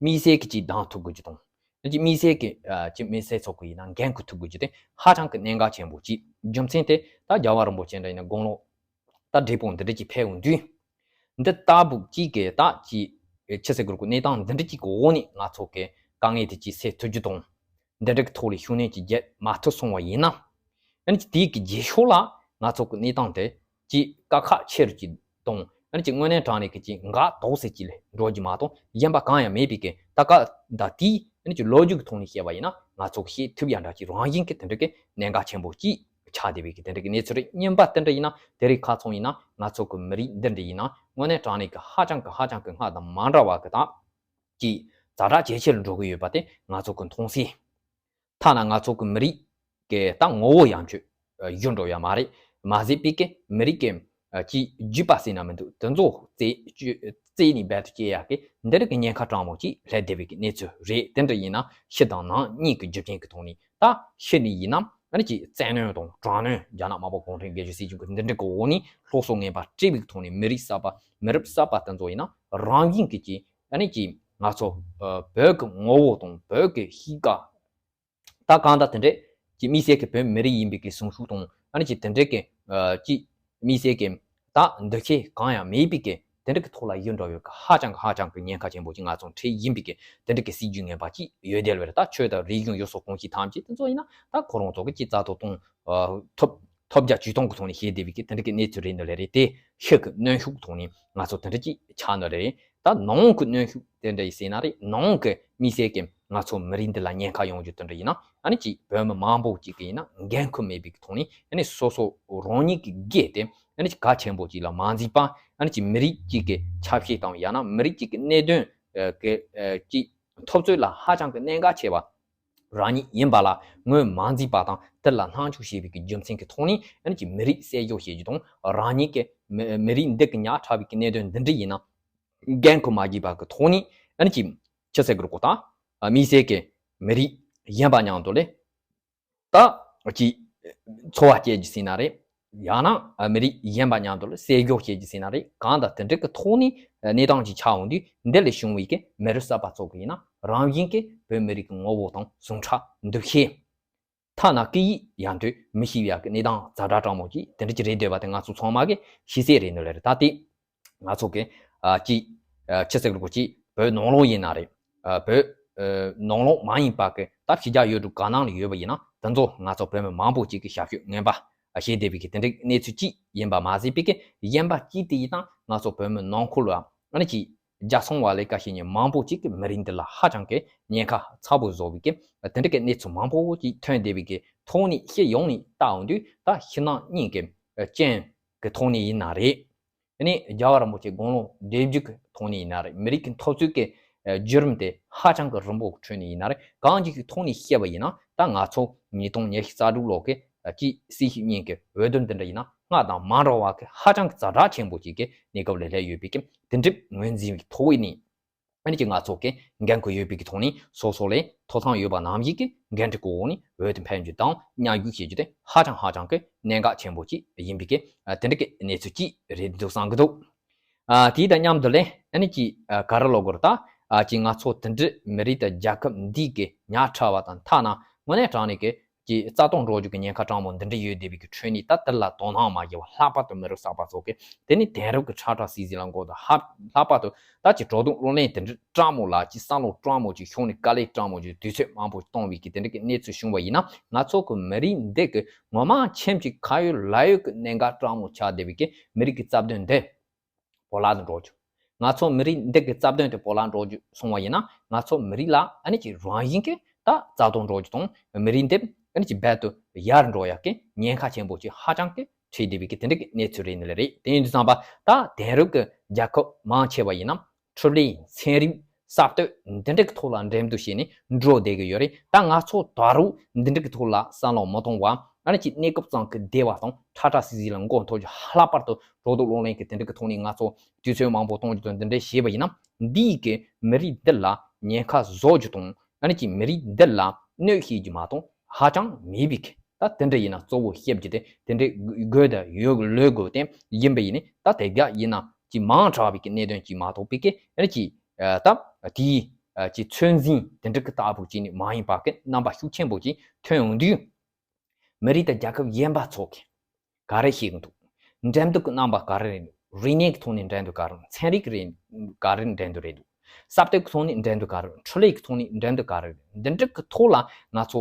དམིགས་བསལ་གྱི་ཅིག་གདམ་ཐུབ་དགོས་རྒྱུ་དང་། ཨ་ནི་ཅིག་དམིགས་བསལ་གྱི་ཨ་ཅིག་དམིགས་བསལ་ཚོགས་པ་ཡིན་ན་འགན་འཁུར་ཐུབ་དགོས་རྒྱུ་དེ་ཧ་ཅང་གི་གནད་འགག་ཆེན་པོ་ཅིག་རྒྱུ་མཚན་དེ་ད་རྒྱལ་བ་རིན་པོ་ཆེ་འདྲ་ཡིན་ན་དགུང་ལོ་ད་བགྲེས་པོ་འདི་འདྲ་ཅིག་ཕེབས་འོང་དུས། འདི་ལྟ་བུ་གཅིག་གི་ད་ཅིག་ཆི་ཟེར་དགོས་རེད། གནས་སྟངས་འདི་འདྲ་གཅིག་གི་འོག་ནས་ང་ཚོ་གི་དཀའ་ངལ་དེ་ཅིག་སེལ་ཐུབ་རྒྱུ་དང་། འདི་འདྲ་གི་ཐོག་ལ་ཤུགས་སྣོན་ཅིག་རྒྱག་མ་ཐུབ་སོང་བ་ཡིན་ན། ཨ་ནི་ཅིག་དེའི་གི་རྗེས་ཕྱོགས་ལ་ང་ཚོ་གི་གནས་སྟངས་དེ་ཅིག་དཀའ་ཁག་ཆེ་རུ་ཅིག་དང་། ཨ་ནི་ཅིག་དངོས་གནས་དྲང་གནས་གི་ཅིག་འགག་རྡོ་ཟེར་ཅིག་ལ་འགྲོ་རྒྱུ་མ་གཏོགས་གཞན་པ་གང་ཡང་མེད་པའི་གི་ད་ག་ད་དེའི་ཨ་ནི་ཅིག་ལོ་རྒྱུས་ཀྱི་ཐོག་ནས་བཤད་པ་ཡིན་ན། ང་ཚོ་གི་བཤད་ཐུབ་ཡ་འདྲ་ཅིག་རང་བཞིན་གི་དེ་འདྲ་གི་གནད་འགག་ཆེན་པོ་ཅིག་ཆགས་བསྡད་པའི་གི་དེ་འདྲ་གི་གནས་ཚུལ་རེད། གཉིས་པ་དེ་འདྲ་ཡིན་ན། དེ་རིང་ཁ་སང་ཡིན་ན་ང་ཚོ་གི་མི་རིགས་འདི་འདྲ་ཡིན་ན་དངོས་གནས་དྲང་གནས་གི་ཧ་ཅང་གི་ཧ་ཅང་གི་སྔར་དང་མ་འདྲ་བ་གི་ད་ཅིག་ཛ་དྲག་ཇེ་ཆེ་ལ་འགྲོ་གི་ཡོད་པ་དེ་ང་ཚོ་གི་མཐོང་སྲིད། ཐ་ན་ང་ཚོ་གི་མི་རིགས་ཀྱི་ད་ངོ་བོ་ཡང་ཆོས་བསྒྱུར་འགྲོ་ཡ་མ་རེད། མ་ཟད་པའི་གི་མི་རིགས་ཀྱི་ཅིག་རྒྱུད་པ་ཟེར་ན་མི་འདུག་དེ་ཚོ་རྩད་གཅོད་རྩད་ནས་རྦད་དེ་བཅད་ཡ་གི་འདི་རིགས་ཀྱི་ཉེན་ཁ་གྲངས་མང་ཅིག་སླེབས་བསྡད་པའི་གི་གནས་ཚུལ་རེད། དེ་འདྲ་ཡིན་ན་ཕྱི་དང་ནང་གཉིས་ཀྱི་རྒྱུ་རྐྱེན་གི་ཐོག་ནས། ད་ཕྱི་ནས་ཡིན་ན་ ཨ་ནི་ཅིག་བཙན་གནོན་དང་དྲག་གནོན། རྒྱ་ནག་དམར་པོ་གུང་ཁྲན་སྒེར་གཅོད་སྲིད་བྱུས་ཀྱི་འདི་འདྲ་གི་འོག་ནས་སློབ་གསོ་ངན་པ་སྤྲད་པའི་ཐོག་ནས་མི་རིགས་གསར་པ་མི་རབས་གསར་པ་དེ་ཚོ་ཡིན་ན་རང་བཞིན་གྱིས་ཀྱི་ཨ་ནི་ཅིག་ང་ཚོ་ཨ་བོད་ཀྱི་ངོ་བོ་དང་བོད་ཀྱི་གཤིས་ཀ། ད་གང་ལྟར་དེ་འདྲས་ཀྱི་དམིགས་བསལ་གྱི་བོད་མི་རིགས་ཡིན་པའི་གི་གཟུངས་གཞུག་དང་ཨ་ནི་ཅིག་དེ་འདྲས་ཀྱི་ཨ་ཅིག་དམིགས་བསལ་གྱི་ད་འདུ་ཤེས་གང་ཡང་མེད་པའི་གི་དེ་འདྲས་ཀྱི་ཐོག་ལ་ཡུལ་འགྲོ་ཡོད་གི་ཧ་ཅང་གི་ཧ་ཅང་གི་ཉེན་ཁ་ཆེན་པོ་ཅིག་ང་ཚོ་འཕྲད་ཡིན་པའི་གི་དེ་འདྲས་ཀྱི་སྲིད་ཇུས་ངན་པ་ཅིག་ཡོད་དེ་ལ་བར་ད་ཆོས་དང་རིག་གཞུང་ཡུལ་སྲོལ་གོམས་གཤིས་ཐམས་ཅད་དེ་ཚོ་ཡིན་ན་ད་ཁོ་རང་ཚོ་གི་ཅིག་རྩ་དོ་གཏོང་ཨ་ཐོབ་ཐོབ་རྒྱ་ཇུས་སྟོང་གི་ཐོག་ནས་བཤད་བསྡད་པའི་གི་དེ་འདྲས་ཀྱི་གནས་ཚུལ་རེད་འདུག་ལེ་རེད། དེ་ཤི་གི་གནོན་ཤུགས་ཐོག་ནས་ང་ཚོ་དེ་འདྲས་ཅིག་ཆགས་འདུག་ལེ་རེད། ད་ནང་གི་གནོན་ཤུགས་དེ་འདྲ་ཡིན་ཟེར་ན་རེད། ནང་གི་དམིགས་བསལ་གྱི་ང་ཚོ་མི་རིགས་འདི་ལ་ཉེན་ཁ་ཡོང་རྒྱུ་དེ་འདྲ་ཡིན་ན་ཨ་ནི་ཅིག་བོད་མི་མང་པོ་ཅིག་གི་ཡིན་ན་འགན་ཁུར་མེད་པའི་ཐོག་ནས་ཨ་ནི་སོ་སོ་རང་ཉིད་ཀྱི་སྒེར་དེ་ཨ་ནི་ཅིག་གལ་ཆེན་པོ་ཅིག་ལ་མ་འཛིན་པ། ཨ་ནི་ཅིག་མི་རིགས་ཅིག་གི་ཆ་ཤས་དང་ཡང་ན་མི་རིགས་ཅིག་གི་གནད་དོན་གི་ཅིག་འཐབ་རྩོད་ལ་ཧ་ཅང་གི་གནད་འགག་ཆེ་བ་རང་ཉིད་ཡིན་པ་ལ་ངོས་མ་འཛིན་པ་དང་དེ་ལ་སྣང་ཆུང་བྱེད་པའི་གི་རྒྱུ་མཚན་གྱི་ཐོག་ནས་ཨ་ནི་ཅིག་མི་རིགས་བསད་རྒྱུ་བྱེད་རྒྱུ་དང་རང་ཉིད་ཀྱི་མི་མི་རིགས་འདི་གི་ཉག་ཕྲ་བའི་གི་གནད་དོན་འདི་འདྲ་ཡིན་ན། འགན་ཁུར་མ་བགྱིས་པ་གི་ཐོག་ནས་ཨ་ནི་ཅིག་ཅི་ཟེར་དགོས་རེད་གོ་ད། དམིགས་བསལ་གྱི་མི་རིགས་གཞན་པ་མཉམ་དུ་ལས་ད་ཅིག་འཚོ་བ་སྐྱེལ་རྒྱུ་ཟེར་ན་རེད། ཡང་ན་མི་རིགས་གཞན་པ་མཉམ་དུ་ལས་བསད་རྒྱུ་བྱེད་རྒྱུ་ཟེར་ན་རེད། གང་ལྟར་དེ་འདྲ་གི་ཐོག་ནས་གནས་སྟངས་ཅིག་ཆགས་འོང་དུས་འདི་ལས་བྱུང་བའི་གི་མི་རབས་གསར་པ་ཚོ་གི་ཡིན་ན་རང་བཞིན་གྱི་བོད་མི་རིགས་ཀྱི་ངོ་བོ་དང་ཟུངས་ཁྲག་འདུ་ཤེས། ཐ་ན་སྐད་ཡིག་ཡང་དུ་མི་ཤེས་པའི་གི་གནས་སྟངས་ཛ་དྲག་དྲང་མོ་ཅིག་དེ་འདྲ་ཅིག་རེད་འདོད་པ་དེ་ང་ཚོ་ཚང་མ་གི་ཤེས་གསལ་རེད་འདུག་ལེ་རེད། ད་དེ་ང་ཚོ་གི་ཨ་ཅིག་ཨ་ཅི་ཟེར་དགོས་ཅིག་བོད་ནང་ལོགས་ཡིན་ན་རེད། ཨ་བོད་ཨ་ནང་ལོགས་མ་ཡིན་པ་གི་ད་ཕྱི་རྒྱལ་ཡུལ་གྲུ་ག་ནང་ལ་ཡོད་པ་ཡིན་ན་དེ་ཚོ་ང་ཚོ་བོད་མི་མང་པོ་ཅིག་གི་ཞབས་ཞུ་ངན་པ་ཨ་བྱེད་བསྡད་པའི་གི་དེ་འདྲའི་གནས་ཚུལ་ཅིག་ཡིན་པ་མ་ཟད་པའི་གི་གཞན་པ་ཅིག་དེ་ཡིན་ན་ང་ཚོ་བོད་མི་ནང་ཁུལ་ལ་ཨ་ནི་ཅིག་རྒྱལ་སོང་བ་ལས་ཀ་བྱེད་མཁན་མང་པོ་ཅིག་གིས་མི་རིགས་འདི་ལ་ཧ་ཅང་གི་ཉེན་ཁ་ཚ་པོ་བཟོ་བའི་གི་དེ་འདྲ་གི་གནས་ཚུལ་མང་པོ་ཅིག་ཐོན་བསྡད་པའི་གི་ཐོག་ནས་ཤེས་ཡོང་ནས་ལྟ་འོང་དུས་ད་ཕྱི་ནང་གཉིས་ཀྱི་རྐྱེན་གི་ཐོག་ནས་ཡིན་ན་རེད། ཨ་ནི་རྒྱལ་བ་རིན་པོ་ཆེ་དགུང་ལོ་བགྲེས་རྒྱུགས་གི་ཐོག་ནས་ཡིན་ན་རེད། མི་རིགས་ཀྱི་འཐབ་རྩོད་ཀྱི་བརྒྱུད་རིམ་དེ་ཧ་ཅང་གི་རིང་པོ་གི་ཁྲོད་ནས་ཡིན་ན་རེད། གང་ཅིག་གི་ཐོག་ནས་བཤད་པ་ཡིན་ན་ད་ང་ཚོ་ཉིས་སྟོང་ཉི་ཤུ་རྩ་དྲུག་ལོ་གི་ཅིག་སྲིད་བྱུས་གཉིས་ཀྱི་འོས་བསྡུ་འདི་འདྲ་ཡིན་ན་སྔར་དང་མ་འདྲ་བ་གི་ཧ་ཅང་གི་ཛ་དྲག་ཆེན་པོ་ཅིག་གི་གནས་སྐབས་ལ་སླེབས་ཡོད་པའི་གི་དེ་འདྲའི་ངོས་འཛིན་པའི་ཐོག་ནས་ཨ་ནི་ཅིག་ང་ཚོ་གི་འགན་ཁུར་ཡོད་པའི་གི་ཐོག་ནས་སོ་སོ་ལས་ཐོབ་ཐང་ཡོད་པ་ནང་བཞིན་གི་འགན་འཁྲི་གི་འོག་ནས་འོས་བསྡུ་འཕེན་རྒྱུ་དང་བསྙག་རྒྱུ་བྱེད་རྒྱུ་དེ་ཧ་ཅང་ཧ་ཅང་གི་གནད་འགག་ཆེན་པོ་ཅིག་ཡིན་པའི་གི་དེ་འདྲ་གི་གནས་ཚུལ་ཅིག་རེད་འདུག་བསམ་གི་འདུག་ཨ་དེ་དང་མཉམ་དུ་ལས་ཨ་ནི་ཅིག་ཨ་ག་རེ་ལབ་དགོས་རེད་ད། ཨ་ཅིག་ང་ཚོ་དེ་འདྲའི་མི་རིགས་དང་རྒྱལ་ཁབ་འདི་གི་ཉག་ཕྲ་བ་དང་ཐ་ན་དངོས་གནས་དྲང་གནས་ཀྱི་ཅིག་རྩ་སྟོང་འགྲོ་རྒྱུ་གི་ཉེན་ཁ་དྲང་མོ་འདི་འདྲ་ཡོད་བསྡད་པའི་གི་ཁྲོད་ནས་ད་དེ་ལ་དོ་སྣང་མ་བྱས་པ་ལྷག་པར་དུ་མི་རབས་གསར་པ་ཚོ་གི་དེ་ནི་དེང་རབས་ཀྱི་ཁྲ་ཁྲ་སིལ་སིལ་ལ་འགོ་དང་ཧ་ལྷག་པར་དུ་ད་ཅིག་བྲོ་བརྡུང་གློག་ཀླད་དེ་འདྲ་དྲང་མོ་ལ་ཅིག་བསམ་བློ་དྲང་མོ་ཅིག་ཤོང་ནས་དཀའ་ལས་དྲང་མོ་ཅིག་དུས་ཚོད་མང་པོ་གཏོང་བའི་གི་དེ་འདྲ་གི་གནས་ཚུལ་བྱུང་བ་ཡིན་ན་ང་ཚོ་གི་མི་རིགས་འདི་གི་ངོ་མ་ཁྱིམ་གྱི་ཁ་ཡོད་ལག་ཡོད་གི་གནད་འགག་དྲང་མོ་ཆགས་བསྡད་པའི་གི་མི་རིགས་ཀྱི་རྩ་དོན་འདི་བོར་བརླག་ཏུ་འགྲོ་རྒྱུ། ང་ཚོ་མི་རིགས་འདི་གི་རྩ་དོན་དེ་བོར་བརླག་འགྲོ་རྒྱུ་སོང་བ་ཡིན་ན་ང་ཚོ་མི་རིགས་ལ་ཨ་ནི་ཅིག་རང་བཞིན་གྱི་ད་རྩ་སྟོང་འགྲོ་རྒྱུ་དང་མི་རིགས་འདི་ཨ་ནི་ཅིག་རྦད་དུ་ཡར་འགྲོ་ཡག་གི་ཉེན་ཁ་ཆེན་པོ་ཅིག་ཧ་ཅང་གི་འཕྲད་བསྡད་པའི་གི་དེ་འདྲ་གི་གནས་ཚུལ་རེད་ནི་ལ་རེད། དེ་ཡིན་དུས་ཙམ་པ་ད་དེང་རབས་ཀྱི་རྒྱལ་ཁབ་མང་ཆེ་བ་ཡིན་ན་འཕྲུལ་ལས་ཚན་རིག་གསར་གཏོད་འདི་འདྲ་གི་ཐོག་ལ་འགྲན་བསྡུར་བྱས་ནས་འགྲོ་བསྡད་ཀྱི་ཡོད་རེད། ད་ང་ཚོ་ད་རུང་འདི་འདྲ་གི་ཐོག་ལ་བསམ་བློ་མ་གཏོང་བ་ཨ་ནི་ཅིག་གནས་སྐབས་ཙམ་གྱི་བདེ་བ་དང་ཁྲ་ཁྲ་སིལ་སིལ་ལ་མགོ་འཐོམ་རྒྱུ་ལྷག་པར་དུ་བྲོ་བརྡུང་གློག་ཀླད་ཀྱི་དེ་འདྲ་གི་ཐོག་ནས་ང་ཚོ་དུས་ཚོད་མང་པོ་གཏོང་རྒྱུ་དང་འདི་འདྲ་བྱས་པ་ཡིན་ན་འདིས་ཀྱི་མི་རིགས་འདི་ལ་ཉེན་ཁ་བཟོ་རྒྱུ་དང་ཨ་ནི་ཅིག་མི་རིགས་འདི་ལ་གནོད་བྱེད་རྒྱུ་མ་གཏོགས་ཧ་ཅང་མེད་པའི་གི་ད་དེ་འདྲ་ཡིན་ན་གཙོ་བོ་བཤད་རྒྱུ་དེ་དེ་འདྲ་དགོས་དང་ཡོད་ལོས་དགོས་དེ་ཡིན་པ་ཡིན་ནི་ད་དེ་ག་ཡིན་ན་ཅིག་མང་དྲགས་པའི་གི་གནད་དོན་ཅིག་མ་གཏོགས་པའི་གི་ཨ་ནི་ཅིག་ད་དེའི་ཅིག་ཚོད་འཛིན་དེ་འདྲ་གི་ལྟ་བུ་ཅིག་ནི་མ་ཡིན་པ་གི་རྣམ་པ་ཤུགས་ཆེན་པོ་ཅིག་ཐོན་ཡོང་དུས། མི་རིགས་དང་རྒྱལ་ཁབ་གཞན་པ་ཚོ་གིས་ག་རེ་བྱེད་ཀྱི་འདུག་འགྲན་བསྡུར་གྱི་རྣམ་པ་ག་རེ་རེད་འདུག་རིག་གནས་ཀྱི་ཐོག་ནས་འགྲན་བསྡུར་ག་རེ་རེད། ཚན་རིག་གི་རེད་ག་རེ་འགྲན་བསྡུར་རེད་འདུག་ས་བབ་ཀྱི་ཐོག་ནས་འགྲན་བསྡུར་ག་རེ་རེད། འཕྲུལ་ལས་ཀྱི་ཐོག་ནས་འགྲན་བསྡུར་ག་རེ་རེད། འདི་འདྲ་གི་ཐོག་ལ་ང་ཚོ་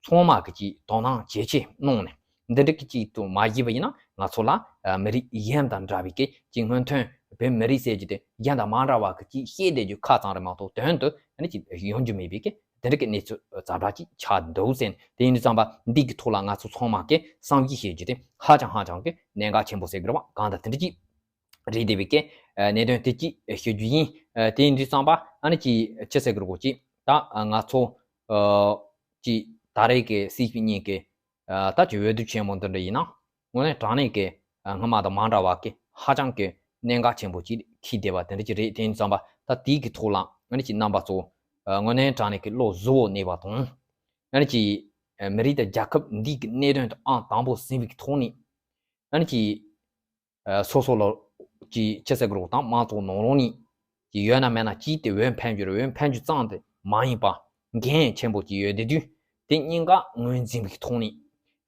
ཚང་མ་གི་ཅིག་དོ་སྣང་ཇེ་ཆེ་གནང་ནས་འདི་འདྲ་གི་ཅིག་ཏུ་མ་བྱས་པ་ཡིན་ན་ང་ཚོ་ལ་ཨ་མི་རིགས་གཞན་དང་འདྲ་བའི་གི་ཅིག་སྔོན་ཐོན་བོད་མི་རིགས་ཟེར་རྒྱུ་དེ་གཞན་དང་མ་འདྲ་བ་གི་ཅིག་བཤད་བསྡད་རྒྱུ་ཁ་ཙམ་རེད་མ་གཏོགས་དོན་དུ་ཨ་ནི་ཅིག་ཡོང་རྒྱུ་མེད་པའི་གི་དེ་འདྲ་གི་གནས་ཚུལ་ཛ་དྲག་ཅིག་ཆགས་འདུག་ཟེར་ནས། དེ་ཡིན་དུས་ཙམ་པ་འདི་གི་ཐོག་ལ་ང་ཚོ་ཚང་མ་གི་བསམ་གཞིག་བྱེད་རྒྱུ་དེ་ཧ་ཅང་ཧ་ཅང་གི་གནད་འགག་ཆེན་པོ་ཟེར་དགོས་རེད་བ། གང་ལྟར་དེ་འདྲ་ཅིག་རེད་བསྡད་པའི་གི་གནད་དོན་དེ་ཅིག་ཞུ་རྒྱུ་ཡིན། དེ་ཡིན་དུས་ཙམ་པ་ཨ་ནི་ཅིག་ཅི་ཟེར་དགོས་རེད་གོ་ཅིག་ད་ང་ཚོ་ཅིག་ད་རེས་ཀྱི་སྲིད་བྱུས་གཉིས་ཀྱི་ད་ཅིག་འོས་བསྡུ་ཆེན་མོ་འདི་འདྲ་ཡིན་ན་དངོས་གནས་དྲང་གནས་ཀྱི་སྔ་མ་དང་མ་འདྲ་བ་གི་ཧ་ཅང་གི་གནད་འགག་ཆེན་པོ་ཅིག་འཁྱེར་བསྡད་པ་དེ་འདྲ་ཅིག་རེད། དེ་ཡིན་དུས་ཙམ་པ་ད་དེའི་གི་ཐོག་ལ་ཨ་ནི་ཅིག་རྣམ་པ་ཚོ་དངོས་གནས་དྲང་གནས་ཀྱི་བློ་གཟུ་བོ་གནས་པ་དང་ཨ་ནི་ཅིག་ མི་རིགས་དང་རྒྱལ་ཁབ་འདིའི་གི་གནད་དོན་དུ་ཨང་དང་པོ་ཟིན་པའི་གི་ཐོག་ནས། ཨ་ནི་ཅིག་ཨ་སོ་སོ་ལ་ཅིག་ཅི་ཟེར་དགོས་རེད་དང་། དམངས་གཙོ་ནང་ལོགས་ནས་ཅིག་ཡོད་ན་མེད་ན་ཅིག་དེ་འོས་འཕེན་རྒྱུ་རེད། འོས་འཕེན་རྒྱུ་ཙམ་དེ་མ་ཡིན་པ་འགན་ཆེན་པོ་ཅིག་ཡོད་བསྡད་དུས། དེ་གཉིས་ཀ་ངོས་འཛིན་པའི་ཐོག་ནས་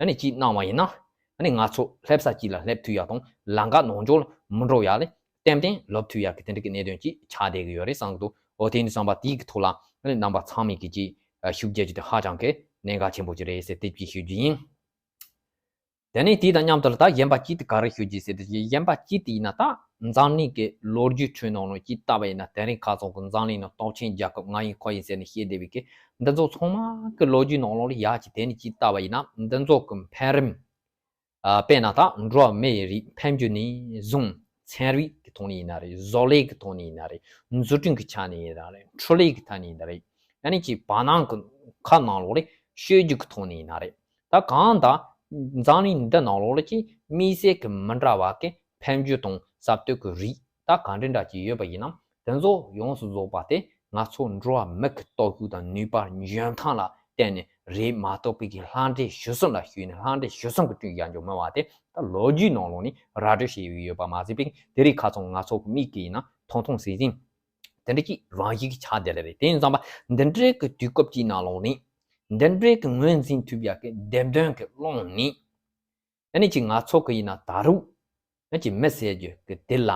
ཨ་ནི་ཅིག་གནང་བ་ཡིན་ན། ཨ་ནི་ང་ཚོ་སླེབས་ས་ཅིག་ལ་སླེབས་ཐུབ་ཡག་དང་། ལམ་ཁ་ནང་འཇོག་ལ་མི་འགྲོ་ཡག་ལ་ཏན་ཏན་ལོབས་ཐུབ་ཡག་གི་དེ་འདྲ་གི་གནད་དོན་ཅིག་ཆགས་བསྡད་ཀྱི་ཡོད་རེད་བསམ་གྱི་འདུག་འོ་དེ་ཡིན་དུས་ཙམ་པ་དེའི་གི་ཐོག་ལ་ཨ་ནི་རྣམ་པ་ཚང་མས་གི་ཅིག་ཨ་ཤུགས་རྒྱག་རྒྱུ་དེ་ཧ་ཅང་གི་གནད་འགག་ཆེན་པོ་ཅིག་རེད་ཟེར་དེ་ཅིག་ཞུ་རྒྱུ་ཡིན། དེ་ནས་དེ་དང་མཉམ་དུ་ལ་ད་གཞན་པ་གཅིག་དེ་ག་རེ་ཞུ་རྒྱུ་ཟེར་དུས། གཞན་པ་གཅིག་དེ་ཡིན་ན་ད་འཛམ་གླིང་གི་ལོ་རྒྱུས་ཁྲོད་ནང་ལ་ཅིག་བལྟས་པ་ཡིན་ན། དེ་རིང་ཁ་སང་གི་འཛམ་གླིང་ནང་སྟོབས་ཆེན་རྒྱལ་ཁབ་ང་ཡིན་ཁོ་ཡིན་ཟེར་ནས་བཤད་བསྡད་པའི་གི་འདི་ཚོ་ཚང་མ་གི་ལོ་རྒྱུས་ནང་ལོགས་ལ་ཡར་ཅིག་དེ་ནས་ཅིག་བལྟས་པ་ཡིན་ན། འདི་ཚོ་གི་འཕེལ་རིམ། ཨ་དཔེར་ན་ད་འགྲོ་བ་མིའི་རིགས་འཕེལ་འགྱུར་ནས་བཟུང་། ཚན་རིག་གི་ཐོག་ནས་ཡིན་ན་རེད། བཟོ་ལས་ཀྱི་ཐོག་ནས་ཡིན་ན་རེད། འཛུགས་སྐྲུན་གྱི་ཆ་ནས་ཡིན་ན་རེད། འཕྲུལ་ལས་ཀྱི་ཐད་ནས་ཡིན་ན་རེད། ཡང་ན་ཅིག་བར་སྣང་གི་ཁ་ནང་ལོགས་ལ་ཤོད་རྒྱུ་གི་ཐོག་ནས་ཡིན་ན་རེད། ད་གང་ལྟར་འཛམ་གླིང་འདི་ནང་ལོགས་ལ་ཅིག་དམིགས་བསལ་གྱི་མི་འདྲ་བ་གི་འཕེལ་འགྱུར་དང་གསར་གཏོད་ཀྱི་རིགས་ད་ག་འདྲ་འདྲ་ཅིག་ཡོད་པ་ཡིན་ནའང་། དེ་ཚོ་ཡོངས་སུ་རྫོགས་པ་དེ་ང་ཚོ་འགྲོ་བ་མི་གི་སྟོབས་ཤུགས་དང་ནུས་པ་འཇོན་ཐང་ལ་བརྟེན་ནས་རེད་མ་གཏོགས་པའི་གི་ལྷ་འདྲེ་ཞི་གསུམ་ལ་ཞུགས་ནས་ལྷ་འདྲེ་ཞི་གསུམ་གྱིས་བསྐྲུན་ཡག་འཇོག་མེད་པ་དེ་ད་ལོ་རྒྱུས་ནང་ལོགས་ནས་ར་སྤྲོད་བྱས་ཡོད་པ་མ་ཟད་པའི། དེ་རིང་ཁ་སང་ང་ཚོ་གི་མིག་གིས་ཡིན་ན་མཐོང་མཐོང་གཟིགས་གཟིགས། དེ་འདྲ་གི་རང་བཞིན་གྱི་ཆ་དེ་ལ་རེད། དེ་ཡིན་ཙང་པ་འདི་འདྲའི་གི་དུས་སྐབས་ཅིག་ནང་ལོགས་ནས། འདི་འདྲའི་གི་ངོས་འཛིན་ཐུབ་ཡག་གི་འདེམས་ཐོན་གི་ཀློང་ནས། ཨ་ནི་ཅིག་ང་ཚོ་གི་ཡིན་ན་ད་རུང་ཨ་ཅིག་མི་ཟེར་རྒྱུ་གི་དེ་ལ་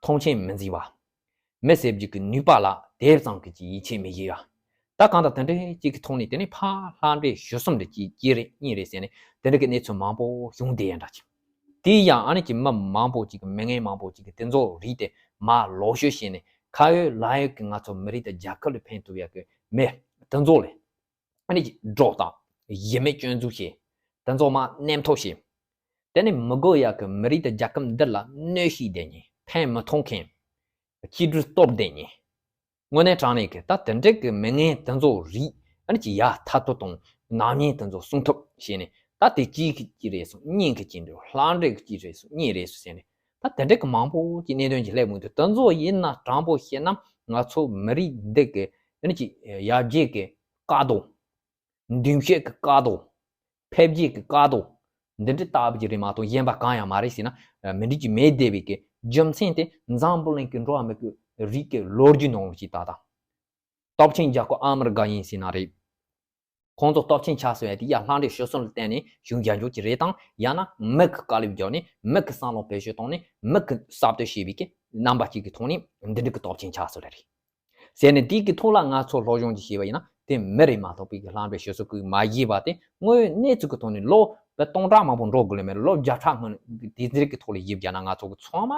མཐོང་ཆེན་མི་འཛིན་པ། མི་ཟེར་རྒྱུ་གི་ནུས་པ་ལ་དེ་ཙམ་གི་ཅིག་ཡིད་ཆེས་མི་བྱེད་ཡ། ད་གང་ལྟར་དེ་འདྲའི་ཅིག་གི་ཐོག་ནས་དེ་ནས་ཕར་ལྷ་འདྲེ་ཞི་གསུམ་འདྲ་ཅིག་གཅིག་རེད་གཉིས་རེད་ཟེར་ནས་དེ་འདྲ་གི་གནས་ཚུལ་མང་པོ་བྱུང་བསྡད་ཡ་འདྲ་ཅིག་དེ་ཡང་ཨ་ནི་ཅིག་མི་མང་པོ་ཅིག་གི་མི་ངན་མང་པོ་ཅིག་གི་དེ་ཚོ་རིགས་དེ་མར་ལོག་ཤོས་བྱས་ནས་ཁ་ཡོད་ལག་ཡོད་ཀྱི་ང་ཚོ་མི་རིགས་དང་རྒྱལ་ཁབ་ལ་ཕན་ཐོགས་ཡག་གི་མི་དེ་ཚོ་ལ། ཨ་ནི་ཅིག་སྒྲོག་དང་གཞི་མེད་སྐྱོན་འཛུགས་བྱས། དེ་ཚོ་མར་མནན་ཐོག་བྱས། དེ་ནས་མི་དགོས་ཡག་གི་མི་རིགས་དང་རྒྱལ་ཁབ་འདི་ལ་གནོད་བྱེད་བསྡད་མཁན། ཕན་མི་ཐོགས་མཁན། གཅིག་སྒྲིལ་གཏོར་བསྡད་མཁན། དངོས་གནས་དྲང་གནས་ཀྱི་ད་དེ་འདྲ་གི་མི་ངན་དེ་ཚོ་རིགས་ཨ་ནི་ཅིག་ཡར་ཐར་ཐུབ་དང་ནག་ཉེས་དེ་ཚོ་སྲུང་ཐུབ་བྱས་ནས། ད་དེ་གཅིག་གི་གཅིག་རེད་སོང་གཉིས་ཀྱི་གཅིག་འདྲ། ལྷ་འདྲེ་གི་གཅིག་རེད་སོང་གཉིས་རེད་སོང་ཟེར་ནས། ད་དེ་འདྲ་གི་མང་པོ་ཅིག་གནད་དོན་ཅིག་སླེབས་མུས་དུས། དེ་ཚོ་ཡིན་ན་དྲང་པོ་བཤད་ན་ང་ཚོ་མི་རིགས་འདི་གི་ཨ་ནི་ཅིག་ཡར་རྒྱས་ཀྱི་བཀག་རྡོ། མདུན་བཤད་ཀྱི་བཀག་རྡོ། འཕེལ་རྒྱས་ཀྱི་བཀག་རྡོ། འདི་འདྲ་ལྟ་བུ་ཅིག་རེད་མ་གཏོགས་གཞན་པ་གང་ཡང་མ་རེད་ཟེར་ན། མི་འགྲིག་གི་མེད་བསྡད་པའི་གི་རྒྱུ་མཚན་དེ་འཛམ་བུ་གླིང་གི་འགྲོ་བ་མི་གི་རིགས་ཀྱི་ལོ་རྒྱུས་ནང་ལོགས་ཅིག་ལྟ་དང་། སྟོབས་ཆེན་རྒྱལ་ཁབ་ཨ་མི་རི་ཀ་ཡིན་ཟེར་ན་རེད། ཁོང་ཚོ་སྟོབས་ཆེན་ཆགས་སོང་ཡ་དེ་ཡ་ལྷ་འདྲེ་ཞི་གསུམ་ལ་བརྟེན་ནས་བྱུང་ཡ་འཇོག་གི་རེད་དང་། ཡང་ན་མི་གི་དཀའ་ལས་བརྒྱབ་ནས་མི་གི་བསམ་བློ་བེད་སྤྱོད་བཏང་ནས་མི་གི་གསར་གཏོད་བྱས་པའི་གི་རྣམ་པ་གཅིག་གི་ཐོག་ནས་འདི་འདྲ་གི་སྟོབས་ཆེན་ཆགས་སོང་རེད། ཟེར་ནས་དེའི་གི་ཐོག་ལ་ང་ཚོ་སློབ་སྦྱོང་ཅིག་བྱས་པ་ཡིན་ན། དེ་མི་རེད་མ་གཏོགས་པའི་གི་ལྷ་འདྲེ་ཞི་གསུམ་གིས་མ་བྱས་པ་དེ་དངོས་ཡོད་གནས་ཚུལ་གི་ཐོག་ནས་ལོ་བ་སྟོང་ཕྲག་མང་པོ་འགྲོ་དགོས་ལེ་མེད། ལོ་བརྒྱ་ཕྲག་སྔོན་དེ་འདྲ་གི་ཐོག་ལ་ཡིབ་རྒྱག་ན་ང་ཚོ་གི་ཚང་མ་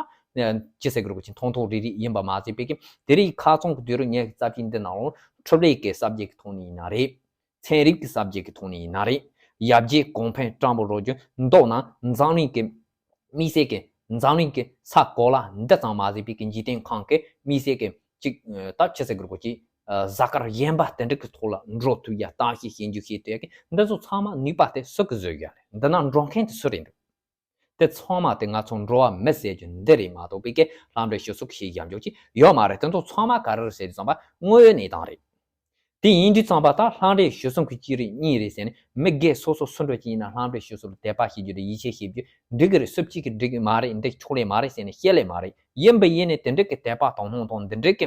ཅི་ཟེར་གི་རེད། ཅིག་མཐོང་ཐོག་རིག་རིག་ཡིན་པ་མ་ཟད་པའི་གི་དེ་རིང་ཁ་སང་གི་དུས་རབས་ཉི་ཤུ་རྩ་གཅིག་འདི་ནང་ལོགས་འཕྲུལ་ལས་ཀྱི་གསར་བརྗེ་གི་ཐོག་ནས་ཡིན་ན་རེད། ཚན་རིག་གི་གསར་བརྗེ་གི་ཐོག་ནས་ཡིན་ན་རེད། ཡར་རྒྱས་གོང་འཕེལ་སྤྲང་པོ་རོ་རྒྱུ་མདོར་ན་འཛམ་གླིང་གི་དམིགས་བསལ་གི་འཛམ་གླིང་གི་ས་གོ་ལ་འདི་ཙམ་མ་ཟད་པའི་གི་འཇིག་རྟེན་ཁམས་ཀྱི་དམིགས་བསལ་གི་ཅིག་ད་ཅི་ཟེར་དགོས་རེད་གོ། ཅིག་གཟའ་སྐར་གཞན་པ་དེ་འདྲ་གི་ཐོག་ལ་འགྲོ་ཐུབ་ཡ། གཏམ་བཤད་ཞིབ་འཇུག་བྱེད་ཐུབ་ཡ་གི་འདི་ཚོ་ཚང་མ་ནུས་པ་དེ་སུ་གིས་བཟོས་ཡོད་རེད། འདི་ན་འགྲོ་མཁན་དེ་སུ་རེད་འདུག་དེ་ཚང་མ་དེ་ང་ཚོ་འགྲོ་བ་མི་ཟེར་རྒྱུ་འདི་རེད་མ་གཏོགས་པའི་གི་ལྷ་འདྲེ་ཞི་གསུམ་གི་ཞིག་ཡག་འཇོག་ཅིག་ཡོད་མ་རེད། དེ་ཚོ་ཚང་མ་ག་རེ་རེད་ཟེར་དུས་ཙམ་པ་དངོས་ཡོད་གནས་སྟངས་རེད། དེ་ཡིན་དུས་ཙམ་པ་ད་ལྷ་འདྲེ་ཞི་གསུམ་གི་གཅིག་རེད་གཉིས་རེད་ཟེར་ནས་མི་སྒེར་སོ་སོ་སུ་འདྲ་ཅིག་ཡིན་ན་ལྷ་འདྲེ་ཞི་གསུམ་ལ་དད་པ་བྱེད་རྒྱུ་དང་ཡིད་ཆེས་བྱེད་རྒྱུ་འགྲིག་གི་རེད། སུ་གཅིག་གིས་འགྲིག་གི་མ་རེད། འདི་ཆོག་ལེ་མ་རེད་ཟེར་ནས་བཤད་ལེ་མ་རེད། ཡིན་པ་ཡིན་ནས་དེ་འདྲ་གི་དད་པ་དང་སྣང་དང་འདི་འདྲ་གི་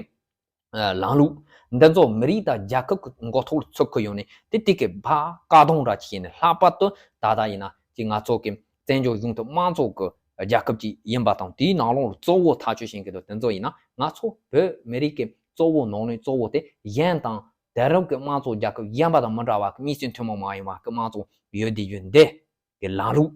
ལམ་ལུགས་འདི་ཚོ་མི་རིགས་དང་རྒྱལ་ཁབ་ཀྱི་མགོ་ཐོག་ལ་ཚུགས་ཀྱི་ཡོད་ནས། དེ་དེ་གི་ཕར་བཀག་སྡོམ་འདྲ་ཅིག་བྱས་ནས། ལྷག་པར་དུ་ད་ལྟ་ཡིན་ན་ཅིག་ང་ཚོ་གི་བཙན་བྱོལ་གཞུང་དེ་དམངས་གཙོ་གི་རྒྱལ་ཁབ་ཅིག་ཡིན་པ་དང་། དེའི་ནང་ལོགས་ལ་གཙོ་བོ་ཐག་གཅོད་བྱེད་མཁན་དེ་དེ་ཚོ་ཡིན་ན། ང་ཚོ་བོད་མི་རིགས་ཀྱི་གཙོ་བོ་ནང་ནས་གཙོ་བོ་དེ་གཞན་དང་དེང་རབས་ཀྱི་དམངས་གཙོ་རྒྱལ་ཁབ་གཞན་པ་དང་མི་འདྲ་བ་གི་མིས་བཙན་ཐུན་མོང་མ་ཡིན་པ་གི་དམངས་གཙོ་ཡོད་བསྡད་རྒྱུ་འདི་གི་ལམ་ལུགས།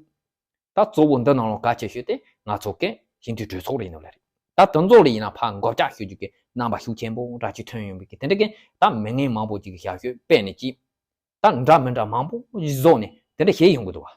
ད་གཙོ་བོ་འདི་ནང་ལ་གལ་ཆེ་ཤོས་དེ་ང་ཚོ་གི་སྤྱི་འཐུས་གྲོས་ཚོགས་རེད་འདུག་ལེ་རེད། ད་དེ་ཚོ་ལ་ཡིན་ན་ཕར་མགོ་བཀྱག་ཞུ་རྒྱུ་གི་རྣམ་པ་ཤུགས་ཆེན་པོ་འདྲ་ཅིག་ཐོན་ཡོང་བའི་གི་དེ་འདྲ་གི་ད་མི་ངན་མང་པོ་ཅིག་གི་ཞབས་ཞུ་སྤེལ་ནས་ཅིག་ད་འདྲ་མི་འདྲ་མང་པོ་བཟོ་ནས་དེ་འདྲ་བྱས་ཡོང་གི་འདུག་བ།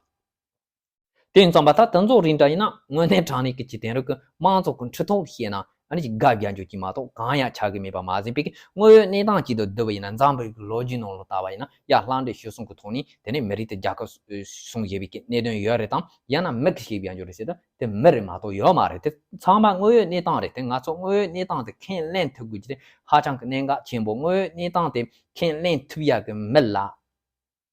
དེ་ཡིན་ཙང་པ་ད་དེ་ཚོ་རིགས་འདྲ་ཡིན་ན་དངོས་གནས་དྲང་གནས་ཀྱི་ཅིག་དེང་རབས་ཀྱི་དམངས་གཙོ་གི་ཁྲི་ཐོག་ལ་བཤད་ན། ཨ་ནི་ཅིག་དགའ་བཞག་རྒྱུ་ཅིག་མ་གཏོགས་གང་ཡང་ཆགས་ཀྱི་མེད་པ་མ་ཟད་པའི་གི་དངོས་ཡོད་གནས་སྟངས་ཅིག་ཏུ་བསྡུ་བ་ཡིན་ན། འཛམ་བུ་གླིང་གི་ལོ་རྒྱུས་ནང་ལ་ལྟ་བ་ཡིན་ན། ཡ་ལྷ་འདྲེ་ཞི་གསུམ་གི་ཐོག་ནས་དེ་ནས་མི་རིགས་དེ་རྒྱལ་ཁབ་བཟུང་བཞག་པའི་གི་གནད་དོན་ཡོད་རེད་དང་། ཡང་ན་མི་གིས་བྱས་པ་ཡང་འཇོག་རེད་ཟེར་ད་དེ་མི་རེད་མ་གཏོགས་ཡོད་མ་རེད། དེ་ཚང་མ་དངོས་ཡོད་གནས་སྟངས་རེད། དེ་ང་ཚོ་དངོས་ཡོད་གནས་སྟངས་དེ་ཁས་ལེན་ཐུབ་དགོས་རྒྱུ་དེ་ཧ་ཅང་གི་གནད་འགག་ཆེན་པོ། དངོས་ཡོད་གནས་སྟངས་དེ་ཁས་ལེན་ཐུབ་ཡག་གི་མི་ལ།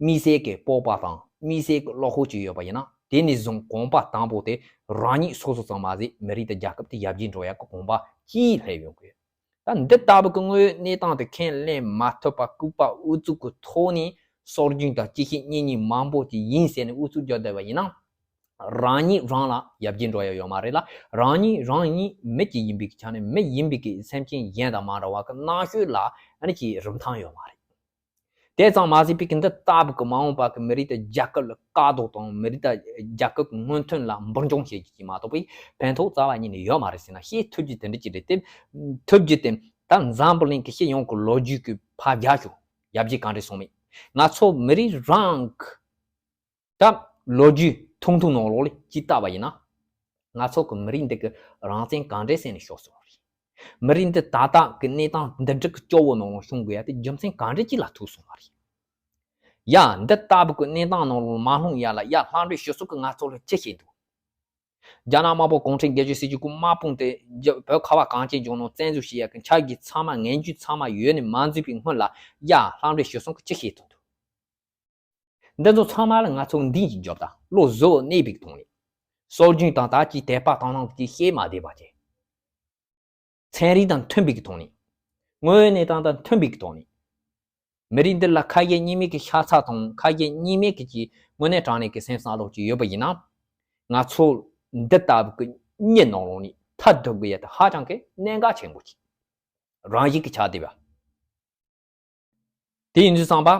དམིགས་བསལ་གྱི་སྤོབས་པ་དང་དམིགས་བསལ་གྱི་བློ་ཁོག་ཅིག་ཡོད་པ་ཡིན་ན། དེ་ནས་བཟུང་གོམ་པ་དང་པོ་དེ་རང་ཉིད་སོ་སོ་ཙམ་མ་ཟད། མི་རིགས་དང་རྒྱལ་ཁབ་དེ་ཡར་རྒྱས་འགྲོ་ཡག་གི་གོམ་པ་གཅིག་སླེབས་ཡོང་གི་ཡོད། ད་འདི་ལྟ་བུ་གི་དངོས་ཡོད་གནས་སྟངས་དེ་ཁས་ལེན་མ་ཐུབ་པ། ལྐུགས་པ་ཨུ་ཚུགས་ཀྱི་ཐོག་ནས་སྲོལ་རྒྱུན་དང་སྤྱི་བཤད་གཉེན་ཉེ་མང་པོ་ཅིག་ཡིན་ཟེར་ནས་ཨུ་ཚུགས་རྒྱག་བསྡད་པ་ཡིན་ན། རང་ཉིད་རང་ལ་ཡར་རྒྱས་འགྲོ་ཡ་ཡོད་མ་རེད་ལ། རང་ཉིད་རང་ཉིད་མི་གཅིག་ཡིན་པའི་ཆ་ནས་མི་ཡིན་པའི་གི་སེམས་ཅན་གཞན་དང་མ་འདྲ་བ་གི་རྣམ་དཔྱོད་ལ་ཨ་ནི་ཅིག་རིན་ཐང་ཡོད་མ་རེད། དེ་ཙམ་མ་ཟད་པའི་གི་འདི་ལྟ་བུ་གི་མ་འོངས་པ་གི་མི་རིགས་དང་རྒྱལ་ཁབ་ལ་དཀའ་སྡུག་དང་མི་རིགས་དང་རྒྱལ་ཁབ་ཀྱི་སྔོན་ཐོན་ལ་འབུར་འཇོམས་བྱེད་རྒྱུ་ཅིག་མ་གཏོགས་པའི་ཕན་ཐོགས་རྩ་བ་ཉིད་ནས་ཡོད་མ་རེད་ཟེར་ན། བཤད་ཐུབ་རྒྱུ་དེ་འདྲ་ཅིག་རེད་དེ། ཐུབ་རྒྱུ་དེ་ད་འཛམ་བུ་གླིང་གི་སྤྱི་ཡོངས་ཀྱི་ལོ་རྒྱུས་ཀྱི་ཕར་རྒྱག་ཞོག་ཡར་རྒྱས་གང་འདྲ་སོང་མེད། ང་ཚོ་མི་རིགས་རང་གི་ད་ལོ་རྒྱུས་ཐུང་ཐུང་ནང་ལོགས་ལ་ཅིག་བལྟས་པ་ཡིན་ན། ང་ཚོ་གི་མི་རིགས་འདི་གི་རང་བཙན་གང་འདྲ་ཟེར་ནས་ཤོར་སོང་བ་རེད། མི་རིགས་འདི་ད་ལྟ་གི་གནས་སྟངས་འདི་འདྲ་གི་སྐྱོ་བོ་ནང་ལ་ཤོང་དགོས་ཡ་དེ་རྒྱུ་མཚན་གང་འདྲ་ཅིག་ལ་ཐུག་སོང་བ་རེད། ཡ། འདི་ལྟ་བུ་གི་གནས་སྟངས་ནང་ལ་མ་ལྷུང་ཡ་ལ་ཡ་ལྷ་འདྲེ་ཞེ་སོགས་ཀྱིས་ང་ཚོ་ལ་ཅི་བྱེད་འདུག་རྒྱ་ནག་དམར་པོ་གུང་ཁྲན་སྒེར་གཅོད་སྲིད་ཇུས་ཀྱི་དམག་དཔུང་དེ་རྒྱ་བོད་ཁ་བ་གངས་ཅན་ལྗོངས་ནང་བཙན་འཛུལ་བྱེད་ཡ་གི་འཆར་གཞི་ཚང་མ་ངན་ཇུས་ཚང་མ་ཡོད་ནས་མ་འཛུལ་བའི་སྔོན་ལ། ཡ། ལྷ་འདྲེ་ཞེ་སོགས་ཀྱིས་ཅི་བྱེད་ཐུབ་འདུག་འདི་ཚོ་ཚང་མ་ལ་ང་ཚོ་འདི་ཡིན་རྒྱོབ་དང་བློ་གཟུ་བོར་གནས་པའི་ཐོག་ནས། སྲོལ་རྒྱུན་དང་ད་ཅིག་དད་པ་དང་བླངས་ཀྱིས་བཤད་མ་བསྡད་པ་བྱས། ཚན་རིག་དང་མཐུན་པའི་ཐོག་ནས། དངོས་ཡོད་གནས་སྟངས་དང་མཐུན་པའི་ཐོག་ནས། མི་རིགས་འདི་ལ་ཁ་ཞེ་གཉིས་མེད་ཀྱི་ཤ་ཚ་དང་ཁ་ཞེ་གཉིས་མེད་ཀྱི་ཀྱི་དངོས་གནས་དྲང་གནས་ཀྱི་སེམས་བསམ་བློ་ཅིག་ཡོད་པ་ཡིན་ན། ང་ཚོ་འདི་ལྟ་བུ་གི་གཉིད་ནང་ལོགས་ནས་ཐར་ཐུབ་དགོས་ཡ་དེ་ཧ་ཅང་གི་གནད་འགག་ཆེན་པོ་ཅིག་རང་བཞིན་གྱི་ཆགས་བསྡད་པ། དེ་ཡིན་དུས་ཙམ་པ།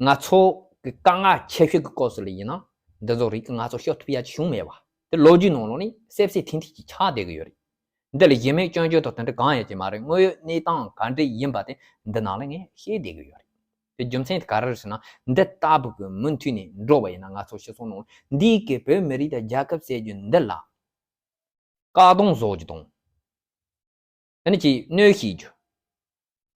ང་ཚོ་གི་དཀའ་ངལ་ཆེ་ཤོས་ཀྱི་སྐབས་སུ་ལ་ཡིན་ན། འདི་ཚོ་རིགས་ཀྱིས་ང་ཚོ་སྐྱོབ་ཐུབ་ཡ་ཅིག་བྱུང་མེད་པ། དེ་ལོ་རྒྱུས་ནང་ལོགས་ནས་སེབ་སེ་ཐིང་ཐིང་ཅིག་ཆགས་བསྡད་ཀྱི་ཡོད་རེད། འདི་ལ་གཞི་མེད་སྐྱོན་བརྗོད་དང་དེ་འདྲ་གང་ཡང་ཅིག་མ་རེད། དངོས་ཡོད་གནས་སྟངས་ག་འདྲ་ཡིན་པ་དེ་འདི་ནང་ལ་ངས་བཤད་བསྡད་ཀྱི་ཡོད་རེད། དེ་རྒྱུ་མཚན་དེ་ག་རེ་རེད་ཟེར་ན། འདི་ལྟ་བུ་གི་མུ་མཐུད་ནས་འགྲོ་བ་ཡིན་ན། ང་ཚོ་སྤྱི་ཚོགས་ནང་འདི་གི་བོད་མི་རིགས་དང་རྒྱལ་ཁབ་ཟེར་རྒྱུ་འདི་ལ་བཀག་སྡོམ་བཟོ་རྒྱུ་དང་། ཨ་ནི་ཅིག་གནོད་ཤེས་རྒྱུ་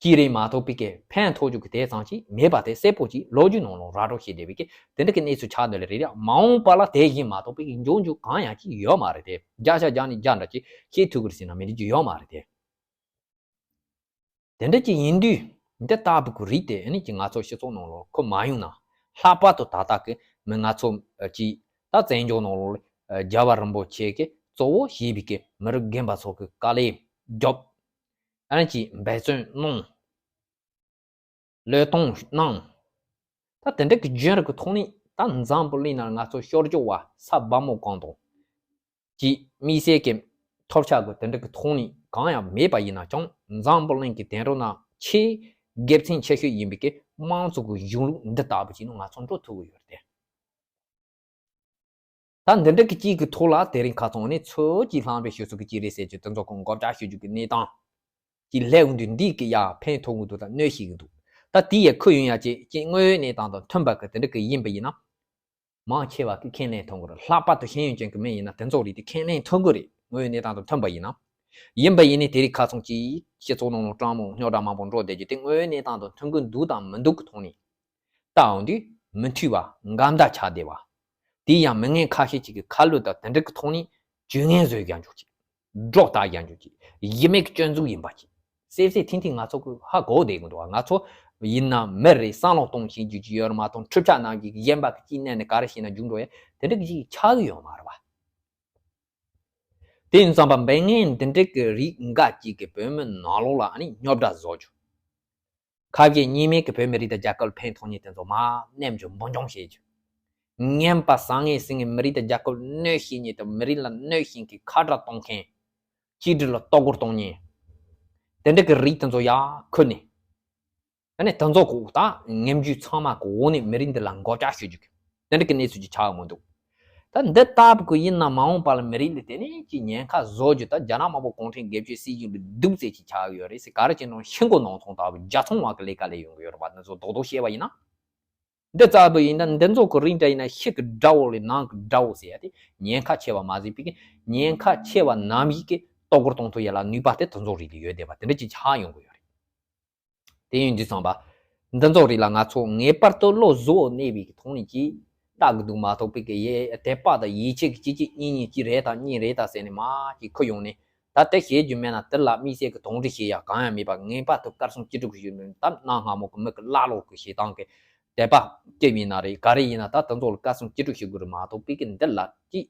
ཅིག་རེད་མ་གཏོགས་པའི་གི་ཕན་ཐོགས་རྒྱུ་གི་དེ་ཙམ་ཅིག་མེད་པ་དེ་གསལ་པོ་ཅིག་ལོ་རྒྱུས་ནང་ལ་ར་སྤྲོད་བྱས་བསྡད་པའི་གི་དེ་འདྲ་གི་གནས་ཚུལ་ཆགས་འདུག་ལེ་རེད་ཡ། མ་འོངས་པ་ལ་དེ་བཞིན་མ་གཏོགས་པའི་གི་འབྱུང་རྒྱུ་གང་ཡང་ཅིག་ཡོད་མ་རེད་དེ། བརྒྱ་ཆ་བརྒྱ་ནས་བརྒྱ་འདྲ་ཅིག་བཤད་ཐུབ་ཀྱི་རེད་ཟེར་ན་མི་འགྲིག་རྒྱུ་ཡོད་མ་རེད་དེ། དེ་འདྲ་ཅིག་ཡིན་དུས། འདི་ལྟ་བུ་གི་རིགས་དེ་ཨ་ནི་ཅིག་ང་ཚོ་སྤྱི་ཚོགས་ནང་ལ་ཁོ་མ་ཡོང་ན། ལྷག་པར་དུ་ད་ལྟ་གི་མི་ང་ཚོ་ཅིག་ད་བཙན་བྱོལ་ནང་ལ་རྒྱལ་བ་རིན་པོ་ཆེ་གིས་གཙོ་བོ་བྱས་པའི་གི་མི་རབས་རྒན་པ་ཚོ་གི་དཀའ་ལས་རྒྱབ། ཨ་ནི་ཅིག་འབད་བརྩོན་གནང་། བློས་གཏོང་གནང་། ད་དེ་འདྲ་གི་རྒྱུན་རིང་གི་ཐོག་ནས་ད་འཛམ་བུ་གླིང་ནང་ང་ཚོ་སྐྱོབ་བཅོལ་བ་ས་སྦ་མོ་གང་དང་། ཀྱི་དམིགས་བསལ་གྱི་ཐོབ་ཆ་གི་དེ་འདྲ་གི་ཐོག་ནས་གང་ཡང་མེད་པ་ཡིན་ན་ཀྱང་། འཛམ་བུ་གླིང་གི་དེང་རབས་ན་ཆེས་དགེ་མཚན་ཆེ་ཤོས་ཡིན་པའི་གི་དམངས་གཙོ་གི་གཞུང་ལུགས་འདི་ལྟ་བུ་ཅིག་ནང་ང་ཚོ་འགྲོ་ཐུབ་ཀྱི་ཡོད་རེད་དེ། ད་འདི་འདྲ་གི་ཅིག་གི་ཐོག་ལ་དེ་རིང་ཁ་སང་ནས་ཚོད་ཀྱིས་བསླངས་པའི་ཤོད་སུ་གི་ཅིག་རེད་ཟེར་གྱི་དེ་ཚོ་ཁོང་མགོ་བཀྲ་ཤོད་རྒྱུ་གི་གནས་སྟངས་ཀྱི་ལས་འོང་དུས། འདི་གི་ཡ་ཕན་ཐོགས་གི་འདུག་དང་གནོད་ཤེས་གི་འདུག་ད་དེ་ཡ་ཁོ་ཡོང་ཡ་ཅིག་ཅིག་དངོས་ཡོད་གནས་སྟངས་དང་མཐུན་པ་གི་དེ་འདྲ་གི་ཡིན་པ་ཡིན་ན། མང་ཆེ་བ་གིས་ཁས་ལེན་ཐུབ་ཀྱི་རེད། ལྷག་པར་དུ་ཤེས་ཡོན་ཅན་གྱི་མི་ཡིན་ན་དེ་ཚོ་རིགས་དེ་ཁས་ལེན་ཐུབ་ཀྱི་རེད། དངོས་ཡོད་གནས་སྟངས་དང་མཐུན་པ་ཡིན་ན། ཡིན་པ་ཡིན་ནའི་དེ་རིགས་ཁ་ཚང་གིས་སྤྱི་ཚོགས་ནང་ལ་སྤྲང་མོ་རྙོག་དྲ་མང་པོ་འགྲོ་བསྡད་རྒྱུ་དེ་དངོས་ཡོད་གནས་སྟངས་དང་མཐུན་གྱི་འདུག་དང་མི་འདུག་གི་ཐོག་ནས་ལྟ་འོང་དུས། མི་འཐུས་པ་འགལ་ཟླ་ཆགས་བསྡད་པ། དེ་ཡང་མི་ངན་ཁ་ཤས་ཅིག་གི་ཁ་བསླུས་དང་དེ་འདྲ་གི་ཐོག་ནས་ཇུས་ངན་བཟོས་ཀྱང་འཇུག་ཅིག་སྒྲོག་ལྟ་ཡང་འཇུག་ཅིག་གཞི་མེད་ཀྱི་སྐྱོན་འཛུགས་ཡིན་པ་ཅིག་སེབ་སེ་ཐིང་ཐིང་ང་ཚོ་གི་ཧ་གོ་བསྡད་ཀྱི་འདུག་ང་ཚོ་ཡིན་ན་མི་རེད། བསམ་བློ་གཏོང་ཤེས་རྒྱུ་ཅིག་ཡོད་རེད་མ་གཏོགས། འཁྲུག་ཆ་ནང་གི་གཞན་པ་གི་ཅིག་གནས་ནས་ག་རེ་བྱས་ན་འཇུག་འགྲོ་ཡ་དེ་འདྲ་གི་ཅིག་ཆགས་ཀྱི་ཡོད་མ་རེད་པ། དེ་ཡིན་ཙམ་པ་འབད་ངན་འདི་འདྲ་གི་རིགས་འགའ་ཅིག་གིས་བོད་མི་ནང་ལོགས་ལ་ཨ་ནི་རྙོག་དྲ་བཟོ་རྒྱུ། ཁ་ཞེ་གཉིས་མེད་ཀྱི་བོད་མི་རིགས་དང་རྒྱལ་ཁབ་ལ་ཕན་ཐོགས་མཁན་དེ་ཚོ་མར་མནན་རྒྱུ་འབུར་འཇོམས་བྱེད་རྒྱུ། ངན་པ་བཟང་ངན་ཟེར་མཁན་མི་རིགས་དང་རྒྱལ་ཁབ་ལ་གནོད་བྱེད་མཁན་དང་མི་རིགས་ལ་གནོད་བྱེད་མཁན། ཁ་བྲལ་གཏོང་མཁན། གཅིག་སྒྲིལ་ལ་གཏོར་རྒོལ་གཏོང་མཁན། དེ་འདྲ་གི་རིགས་དེ་ཚོ་ཡར་ཁུར་ནས། ཨ་ནི་དེ་ཚོ་གི་འོག་ད་ངན་ཇུས་ཚང་མ་གི་འོག་ནས་མི་རིགས་འདི་ལ་མགོ་བཀྲ་ཤོད་རྒྱུ་གི་དེ་འདྲ་གི་གནས་ཚུལ་ཅིག་ཆགས་ཡོང་གི་འདུག་ད་འདི་ལྟ་བུ་གི་ཡིན་ན་མ་འོངས་པ་ལ་མི་རིགས་ལ་དེ་ནས་ཀྱི་ཉེན་ཁ་བཟོ་རྒྱུ། ད་རྒྱ་ནག་དམར་པོ་གུང་ཁྲན་སྒེར་གཅོད་སྲིད་གཞུང་གི་སྡུག་ཙེ་ཅིག་ཆགས་ཡོད་རེད་ཟེར། ག་རེ་བྱས་ན་ཤིང་སྒོ་ནང་ཚང་ལྟ་བུ་རྒྱ་ཚོང་བ་གི་ལས་ཀ་ལས་ཡོང་གི་ཡོད་རེད་པ། འདི་ཚོ་རྡོག་རྡོག་བཤད་པ་ཡིན་ན། འདི་ལྟ་བུ་ཡིན་ན་འདི་ཚོ་གི་རིགས་འདྲ་ཡིན་ན་ཕྱི་གི་དགྲ་བོ་ལས་ནང་གི་དགྲ་བོ་ཟེར་ཡ་དེ་ཉེན་ཁ་ཆེ་བ་མ་ཟད་པའི་གི་ཉེན་ཁ་ཆེ་བ་ནམ་ཞིག་གི་གཏོར་རྒོལ་གཏོང་ཐུབ་ཡ་ལ་ནུས་པ་དེ་དེ་ཚོ་རིགས་ལ་ཡོད་བསྡད་པ་དེ་འདྲ་ཅིག་ཆགས་ཡོང་གི་ཡོད་རེད། དེ་ཡིན་དུས་ཙམ་པ། འདི་ཚོ་རིགས་ལ་ང་ཚོ་ངེས་པར་དུ་བློ་གཟུ་བོར་གནས་པའི་གི་ཐོག་ནས་ཀྱིས་ལྟ་གི་འདུག་མ་གཏོགས་པའི་གི་ཡེ་དད་པ་དང་ཡིད་ཆེས་ཀྱི་གཅིག་གཅིག་གཉིས་གཉིས་ཀྱིས་རེད་དང་གཉིས་རེད་དང་ཟེར་ནས་མར་ཀྱིས་ཁུར་ཡོང་ནས། ད་དེ་བྱེད་རྒྱུ་མེད་ན་དེ་ལ་དམིགས་བསལ་གྱི་དོགས་འདྲི་བྱེད་ཡ་གང་ཡང་མེད་པ། ངེས་པར་དུ་གར་སོང་ཅི་སྒྲུབ་ཀྱི་ཞུ་མིན་ད་གནའ་སྔ་མོ་གི་མི་གི་བླ་ལོག་གི་བྱེད་སྟངས་ཀྱི་ དད་པ་སྐྱེ་བ་ཡིན་ན་རེད། ག་རེ་ཡིན་ན་ད་དེ་ཚོ་ལ་བཀའ་གསུང་ཅི་སྒྲུབ་བྱེད་དགོས་རེད་མ་གཏོགས་པའི་གི་འདི་ལ་ཅི་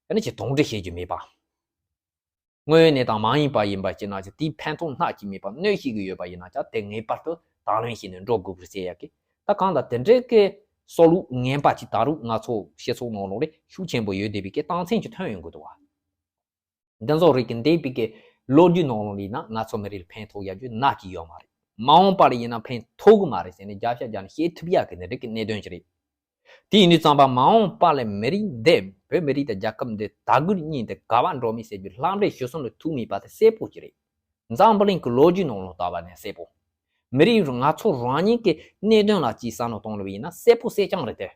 ཨ་ནི་ཅི་དོགས་འདྲི་བྱེད་རྒྱུ་མེད་པ། དངོས་ཡོད་གནས་སྟངས་མ་ཡིན་པ་ཡིན་པ་ཅིག་ན་ཅི་དེའི་ཕན་ཐོགས་སྣ་གཅིག་མེད་པ་གནོད་ཤེས་ཀྱི་ཡོད་པ་ཡིན་ན་ཅི་དེ་ངེས་པར་དུ་དང་ལེན་བྱས་ནས་འགྲོ་དགོས་པར་ཟེར་ཡ་གི། ད་གང་ལྟར་དེ་འདྲའི་གི་སྲོག་ལུགས་ངན་པ་ཅིག་ད་རུང་ང་ཚོ་སྤྱི་ཚོགས་ནང་ལོགས་ལ་ཤུགས་ཆེན་པོ་ཡོད་བསྡད་པའི་གི་རྟགས་མཚན་ཅིག་ཐོན་ཡོང་གི་འདུག་བ། འདི་ཚོ་རིགས་ཀྱི་འདས་པའི་གི་ལོ་རྒྱུས་ནང་ལོགས་ལ་ཡིན་ན་ང་ཚོ་མི་རིགས་ལ་ཕན་ཐོགས་ཡ་རྒྱུ་སྣ་གཅིག་ཡོད་མ་རེད། མ་འོངས་པ་ལ་ཡིན་ན་ཕན་ཐོགས་གི་མ་རེད་ཟེར་ནས་བརྒྱ་ཆ་བརྒྱ་ནས་བཤད་ཐུབ་ཡ་གི་འདི་འདྲ་གི་གནད་དོན་ཅིག་རེད། དེ་ཡིན་དུས་ཙམ་པ་མ་འོངས་པ་ལ་མི་རིགས་འདི་བོད་མི་རིགས་དང་རྒྱལ་ཁབ་འདི་དར་རྒུད་གཉིས་འདི་ག་བ་འགྲོ་མིན་ཟེར་རྒྱུ་ལྷག་འདྲེ་ཞུ་སོང་ལ་ཐུག་མེད་པ་དེ་གསལ་པོ་ཅིག་རེད། འཛམ་བུ་གླིང་གི་ལོ་རྒྱུས་ནང་ལ་ལྟ་བ་ནས་གསལ་པོ། མི་རིགས་ང་ཚོ་རང་ཉིད་ཀྱི་གནད་དོན་ལ་ཅིག་བསམ་བློ་གཏོང་ལ་ཡིན་ན་གསལ་པོ་གསལ་རྐྱང་རེད་དེ།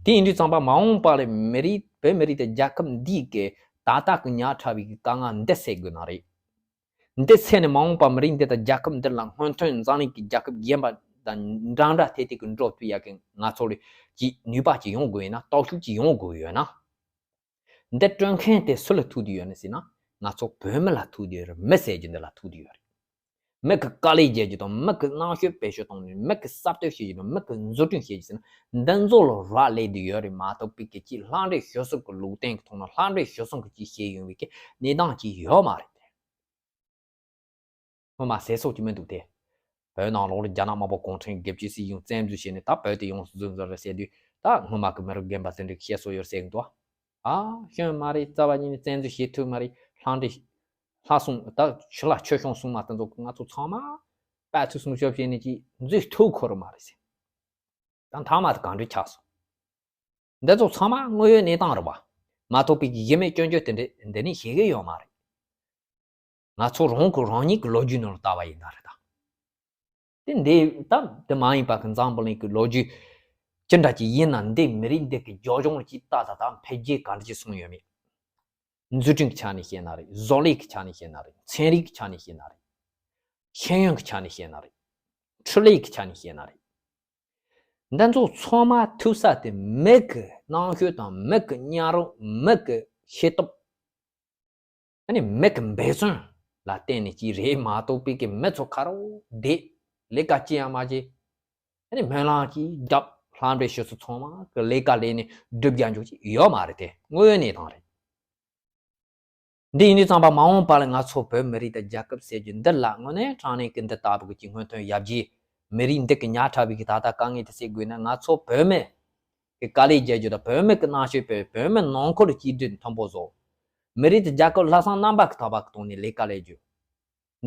དེ་ཡིན་དུས་ཙམ་པ་མ་འོངས་པ་ལ་མི་རིགས་བོད་མི་རིགས་དང་རྒྱལ་ཁབ་འདིའི་གི་ད་ལྟ་གི་ཉག་ཕྲ་བའི་གི་དཀའ་ངལ་འདི་སེལ་དགོས་ན་རེད། འདི་སེལ་ནས་མ་འོངས་པ་མི་རིགས་འདི་དང་རྒྱལ་ཁབ་འདི་ལ་སྔོན་ཐོན་འཛམ་གླིང་གི་རྒྱལ་ཁབ་གཞན་པ་དང་འདྲ་འདྲ་ཐད་ཐད་ཀྱི་འགྲོ་ཐུབ་ཡ་གི་ང་ཚོ་ལ་ཀྱི་ནུས་པ་ཅིག་ཡོང་དགོས་ཡོད་ན། སྟོབས་ཤུགས་ཅིག་ཡོང་དགོས་ཡོད་ན། འདི་སྐྲུན་མཁན་དེ་སུ་ལ་ཐུག་བསྡད་ཡོད་ན་ཟེར་ན། ང་ཚོ་བོད་མི་ལ་ཐུག་བསྡད་ཡོད་རེད། མི་ཟེར་རྒྱུ་འདི་ལ་ཐུག་བསྡད་ཡོད་རེད། མི་གི་དཀའ་ལས་རྒྱག་རྒྱུ་དང་། མི་གི་རྣམ་དཔྱོད་བེད་སྤྱོད་གཏོང་རྒྱུ། མི་གི་གསར་གཏོད་བྱེད་རྒྱུ་དང་། མི་གི་འཛུགས་སྐྲུན་བྱེད་རྒྱུ་ཟེར་ན། འདི་ཚོ་ལ་རག་ལས་བསྡད་ཡོད་རེད་མ་གཏོགས་པའི་གི་ཅིག་ལྷག་འདྲེ་ཞུ་སོང་གི་ལུགས་བསྟན་གི་ཐོག་ནས་ལྷག་འདྲེ་ཞུ་སོང་གི་ཅིག་བྱས་ཡོང་བའི་གི་གནས་སྟངས་ཅིག་ཡོད་མ་རེད་དེ། སྔོན་མ་ཟེར་སྲོལ་ཅིག་མི་འདུག་སྟེ། བོད་ནང་ལོགས་ལ་རྒྱ་ནག་དམར་པོ་གུང་ཁྲན་སྒེར་གྱི་སྲིད་གཞུང་བཙན་འཛུལ་བྱས་ནས་ད་བོད་དེ་ཡོངས་སུ་རྫོགས་རྫོགས་རེད་ཟེར་དུས། ད་སྔོན་མ་གི་མི་རབས་རྒན་པ་ཚོ་འདྲ་གི་བཤད་སྲོལ་ཡོད་ཟེར་གི་འདུག་ཨ། ཤོད་མ་རེད། རྩ་བ་ཉིད་ནས་བཙན་འཛུལ་བྱེད་ཐུབ་མ་རེད། ལྷག་འདྲེ་ལྷག་སོང་། ད་ཕྱི་ལ་ཆོས་སྐྱོང་སྲུང་མ་དེ་ཚོ་ང་ཚོ་ཚང་མ་དཔའ་ཐུལ་སྲུང་སྐྱོབ་བྱས་ནས་ཅིག་འཛུལ་ཐུབ་ཁོ་རང་མ་རེད་ཟེར། ད་མཐའ་མ་དེ་གང་འདྲ་ཆགས་སོང་། འདི་ཚོ་ཚང་མ་དངོས་ཡོད་གནས་སྟངས་རེད་པ། མ་གཏོགས་པའི་གཞི་མེད་སྐྱོན་བརྗོད་དེ་འདྲ་འདི་ནས་བྱེད་ཀྱི་ཡོད་མ་རེད། ང་ཚོ་རང་གི་རང་ཉིད་ཀྱི་ལོ་རྒྱུས་ནང་ལ་ལྟ་བ་ཡིན་ན་རེད་ད། དེ་འདི་ད་དེ་མ་ཡིན་པ་གི་འཛམ་བུ་གླིང་གི་ལོ་རྒྱུས་ཅི་འདྲ་ཅིག་ཡིན་ན། འདི་མི་རིགས་འདི་གི་རྒྱབ་ལྗོངས་ལ་ཅིག་ལྟ་ད། ད་འཕེལ་རྒྱས་ག་འདྲ་ཅིག་སོང་ཡོད་མེད། འཛུགས་སྐྲུན་གྱི་ཆ་ནས་བཤད་ན་རེད། བཟོ་ལས་ཀྱི་ཆ་ནས་བཤད་ན་རེད། ཚན་རིག་གི་ཆ་ནས་བཤད་ན་རེད། ཤེས་ཡོན་གྱི་ཆ་ནས་བཤད་ན་རེད། འཕྲུལ་ལས་ཀྱི་ཆ་ནས་བཤད་ན་རེད། འདི་ཚོ་ཚང་མ་ཐུག་ས་དེ་མི་གི་རྣམ་དཔྱོད་དང་། མི་གི་གཉའ་རོམ། མི་གི་ཤེས་སྟོབས། ཨ་ནི་མི་གི་འབད་བརྩོན་ལ་བརྟེན་ནས་ཅིག་རེད་མ་གཏོགས་པའི་གི་མི་ཚོ་ཁ་རོག་བསྡད་ལས་ཀ་ཅི་ཡང་མ་བྱེད། ཨ་ནི་སྨོན་ལམ་ཅིག་རྒྱབ། ལྷག་འདྲེ་ཞུ་སོང་ཚང་མ་གི་ལས་ཀ་ལས་ནས་སྒྲུབ་རྒྱག་འཇུག་ཅིག་ཡོད་མ་རེད་དེ། དངོས་ཡོད་གནས་སྟངས་རེད། འདི་ཡིན་དུས་ཙམ་པ་མ་འོངས་པ་ལ་ང་ཚོ་བོད་མི་རིགས་དང་རྒྱལ་ཁབ་ཟེར་རྒྱུ་འདི་ལ་དངོས་གནས་དྲང་གནས་ཀྱི་འདི་ལྟ་བུ་གི་སྔོན་ཐོན་ཡར་རྒྱས། མི་རིགས་འདི་གི་ཉག་ཕྲ་བའི་གི་ད་ལྟ་དཀའ་ངལ་དེ་སེལ་དགོས་ན། ང་ཚོ་བོད་མི་གི་དཀའ་ལས་རྒྱག་རྒྱུ་དང་། བོད་མི་གི་རྣམ་དཔྱོད་སྤེལ། བོད་མི་ནང་ཁུལ་གཅིག་སྒྲིལ་མཐུན་པོ་བཟོ། མི་རིགས་དང་རྒྱལ་ཁབ་ལྷག་བསམ་རྣམ་པ་གི་ཐོག་པ་གི་ཐོག་ནས་ལས་ཀ་ལས་རྒྱུ།